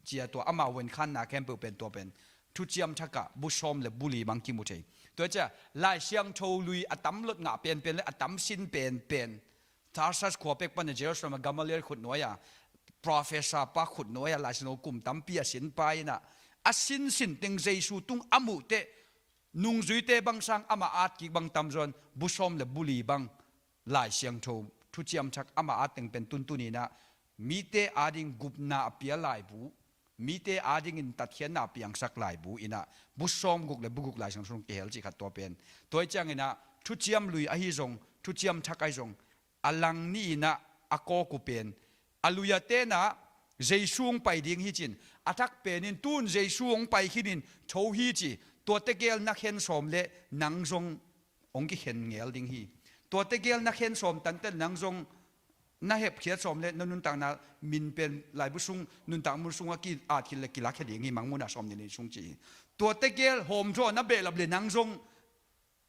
Cia tua amau venkhanna khempeuh pen tua pen Thuciam Thakah bu sawm le bu li bang kimu thei. Tua cia Lai Siangtho lui a tam lot ngah penpen le a tam sin penpen Tarsas khua pek pana Jerusalem a Gamaliel khutnuai a, professor pa khutnuai a Lai Siangtho kum tampi a sin pa in ah a sinsin teng Jesu tung a muhteh nungzuite bang sang amah at kik bang tamzaw in bu sawm le bu li bang Lai Siangtho Thuciam Thak amah at teng pen tuntun in ah mite ading gupna a pia laibu, mite adingin tatkhiatna a piangsak laibu in ah bu sawm guk le bu guk Lai Siangtho sung kihel cih khat tua pen. Tua hi ciangin ah Thuciam Lui ahi zong, Thuciam Thak ahi zong, a lang ni in ah a kawk uh pen a lui a ten ah Jesu hong pai ding hi cin, a thak pen in tun Jesu hong pai khin in tho hi ci, tua tegel na khen sawm le nang zong hong kikhen ngel ding hi. Tua tegel na khen sawm tanten nang zong na hepkhiat sawm le na nuntakna min pen laibu sung, nuntak mun sungah ki-at khit le kilakkhia ding hi, Mangmuhna sawmnih le nih sung ci hi. Tuate gel hawmthaw na behlap le nang zong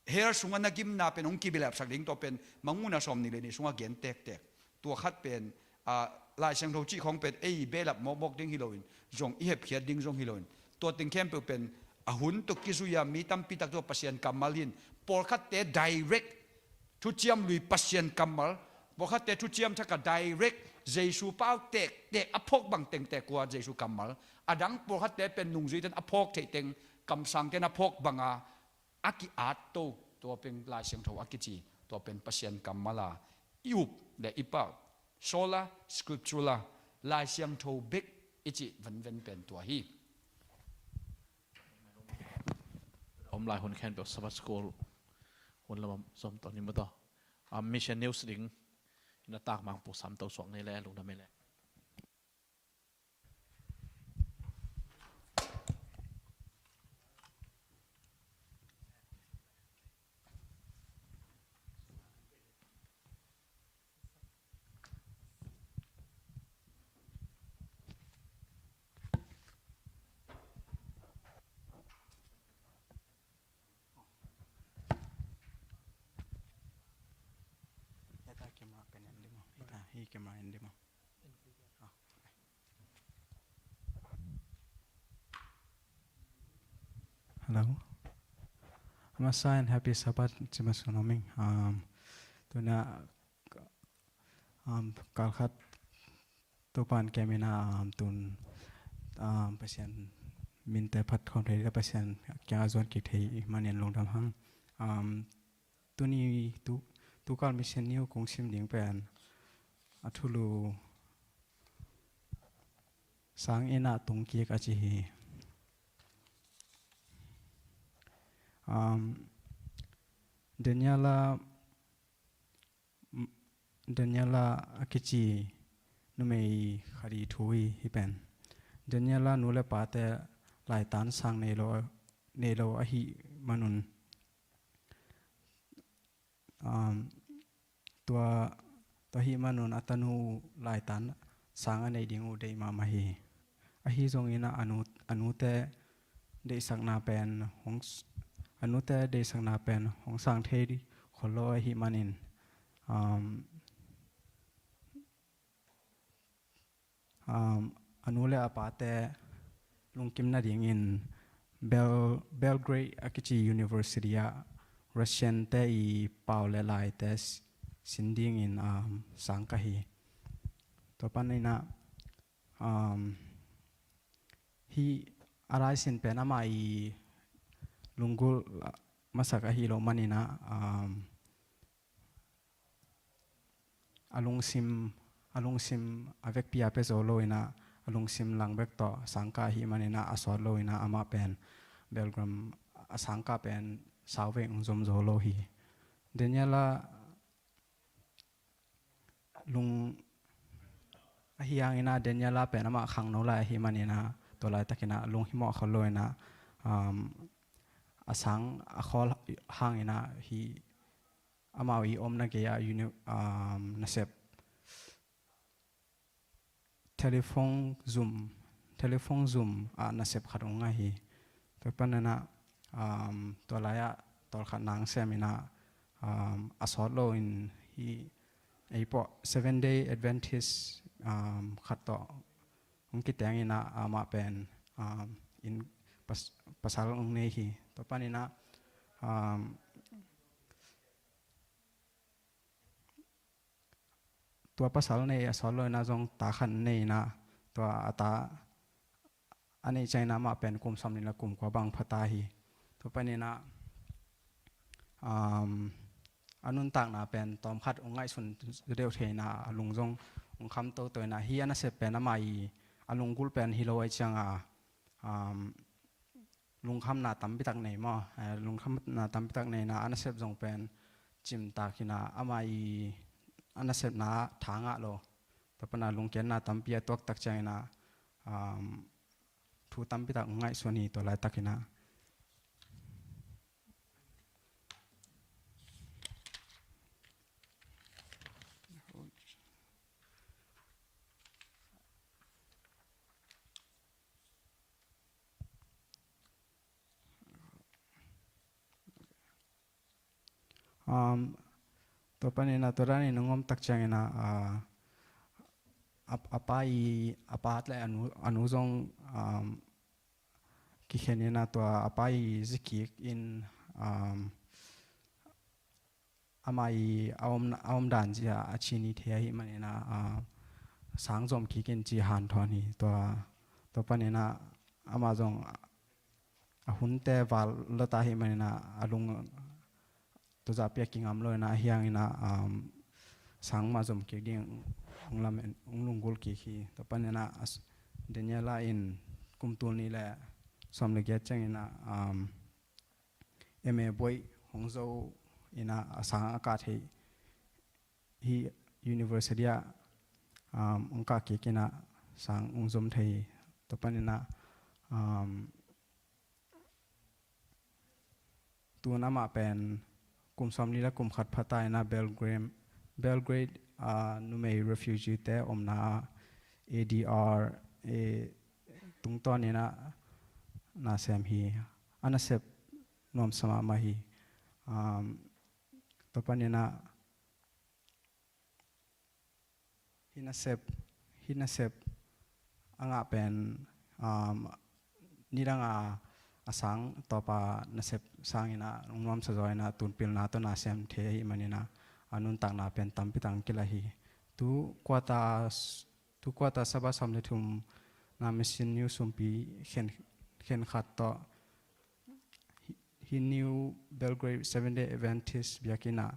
hell sungah na gimna pen hong kibehlapsak ding, tua pen Mangmuhna sawmnih le nih sungah gen tektek. Tua khat pen, ah, Lai Siangtho cih khawng pen ei behlap mawkmawk ding hi loin, zong i hepkhiat ding zong hi loin, tua teng khempeuh pen a hun tawh kizui-a mi tampi tak tawh Pasian kammal hi in, pawlkhatte direct thuciam lui Pasian kammal, pawlkhatte thuciam thak a direct Jesu pau tektek a phawk bang tengtek uh a Jesu kammal, a dang pawlkhatte pen nungzuite in a phawk theih teng, kamsangte in a phawk banga a ki-at to, tua pen Lai Siangtho a kici, tua pen Pasian kammal a i up le i pau, sola scriptura, Lai Siangtho bek i cih venven pen tua hi. Om lai hun khempeuh Sabbath School hun lam zom tawh ni maw taw. A, Mission News ding in a tak mang pu sam to suak ni le lungdam ni le. Ita camera pen en ding maw? Ita hi camera en ding maw? Ah. Hello. A masa in happy Sabbath ci masa nuam ing. Um, tuna, um, kalkhat Topan kemina, um, tun, um, Pasian minte phat khawm thei, Pasian kiangah zuan kik thei manin lungdam hang. Um, tuni tu, tukal Mission News kong sim ding pen a thulu sang inn ah tungkik a ci hi. Um, Daniela, Daniela a kici numei khat i thu hi, hi pen. Daniela nu le pate laitan sang nei lo, nei lo ahih manun, um, tua, tua ahih manun a tanu laitan sang a nei ding uh deih mahmah hi. Ahi zongin a nu, a nute deihsakna pen hong s-, a nute deihsakna pen hong sang thei khol lo ahih manin, um, um, a nu le a pate lungkim nadingin Bel-, Belgrade a kici university ah Russian te i pau le laite s-, sin dingin, um, sang ka hi. Tua panin ah, um, hih a laisin pen amah i lunggulh masak ahih loh manin ah, um, a lungsim, a lungsim a vekpi a pia zo lo in ah, a lungsim lang bek tawh sangkah ahih manin ah, a sawt lo in ah, amah pen Belgrade a sangkah pen sauvei hong zom zo lo hi. Daniela lung ahi hangin ah, Daniela pen amah khangno lai ahih manin ah, tua laitakin ah lunghimawh khol lo in ah, um, a sang a khawl hangin ah, hih amau i omna gei-ah uni-, um, nasep telephone zum, telephone zum ah nasep khat hong ngah hi. Tua panin ah, um, tua lai-ah tawlkhat nang sem in ah, um, a sawt lo in hih ei pawh Seven Day Adventist, um, khat tawh hong kiteng in ah, amah pen, um, inn pas-, pasal hong nei hi. Tua panin ah, um, tua pasal nei a sawt lo in ah zong ta khat nei in ah, tua a ta a neih ciangin ah amah pen kum sawmnih le kum kua bang pha ta hi. Tua panin ah, um, a nuntakna pen tawmkhat hong ngaihsun deuh thei in ah, a lung zong hong kham toto in ah, hih a nasep pen amah i a lunggulh pen hi lo ahih ciangin, um, lungkhamna tampi tak nei maw? Eh, lungkhamna tampi tak nei in ah, a nasep zong pen cimtak hi in ah, amah i a nasepna ah tha ngah lo. Tua panin ah lungkiatna tampi a tuak tak ciangin ah, um, thu tampi tak ngaihsun hi tua laitakin ah. Um, tua panin ah tua danin hong om tak ciangin ah, ah, a, a pa i, a pa le a nu, a nu zong, um, kikhen in ah tua a pa i zi kik in, um, ama i a om, a om dan zia a ci ni thei ahih manin ah, ah, sang zom kik in ci hanthawn hi. Tua, tua panin ah ama zong a hunte val lua ta ahih manin ah a lung tua zah pia kingam lo in ah a hiang in ah, um, sang mah zom kik ding hong lamen, hong lunggulh kik hi. Tua panin ah a s-, Daniela in kum tul nih le sawm le giat ciangin ah, um, M A buaih hong zo in ah a sang a kah thei hi, university ah, um, hong kah kik in ah sang hong zom thei hi. Tua panin ah, um, tun amah pen kum sawmli le kum khat pha ta in ah Belgrade, Belgrade, ah, numei refugee te omna ah A D R, eh, tungtawn in ah nasem hi. A nasep nuamsa mahmah hi. Um, tua panin ah hih nasep, hih nasep a ngah pen, um, nidang a, a sang tawpa nasep sangin ah nuamsa zaw in ah tun pilna tawh nasem thei ahih manin ah a nuntakna pen tampi tak kilaih hi. Tu quarter, tu quarter Sabbath sawm le thumna Mission New sumpi khen, khen khat tawh hih, hih New Belgrade Seventh Day Adventist biakinn ah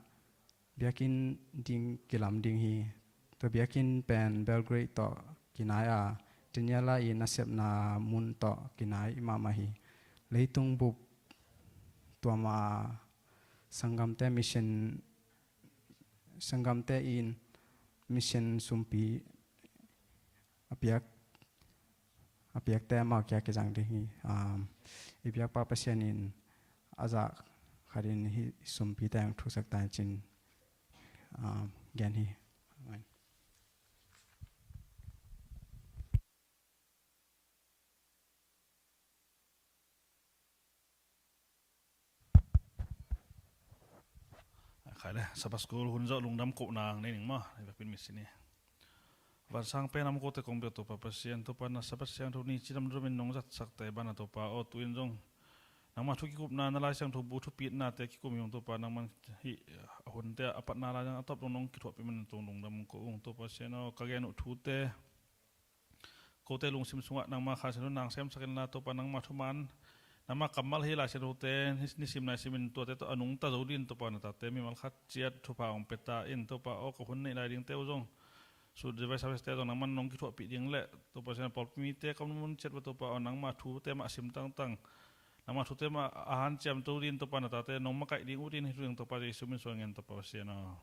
biakinn ding kilam ding hi. Tua biakinn pen Belgrade tawh kinai a, Daniela i nasepna mun tawh kinai mahmah hi. Leitung bup tuama sanggamte mission, sanggamte in mission sumpi a piak, a piakte amau kiang kizang ding hi. Um, i biakpa Pasian in a zah khatin hih sumpite hong thuksak ta hen ci-in, um, gen hi. Amen. Khai le, Sabbath School hun zawh lungdam kohna nei ning maw, i biakinn mission hi. Vansang pen a om kote kong biak Topa Pasian, Topa na Sabbath siangtho ni cidamdam in nong zatsak te banah Topa aw, tu-in zong nangma thu kikupna, na Lai Siangtho bu thupitnate kikum hi ung Topa, nangman hih a hunte a patna lai zong a tawp dong nong kithuahpih man tung lungdam ko ung Topa Pasian aw, ka gen uh thute kote lungsim sungah nangma Kha Siangtho nang semsak inla Topa nangma thuman, nangma kammal hi Lai Siangthote ni, nisim naisim in tuate tawh a nungta zo din Topa na tate mimal khat ciat thupha hong pia ta in Topa aw, ka hun neih lai dingte uh zong, Youth Revival Servicete zong nangman nong kithuahpih ding le Topa Pasian pawlpi mite kam mun ciat bang Topa aw, nangma thute mah sim tangtang, nangma thute mah a hanciam to din Topa na tate nong makaih ding uh din hi thu ding Topa Jesu min suang ngen Topa Pasian aw.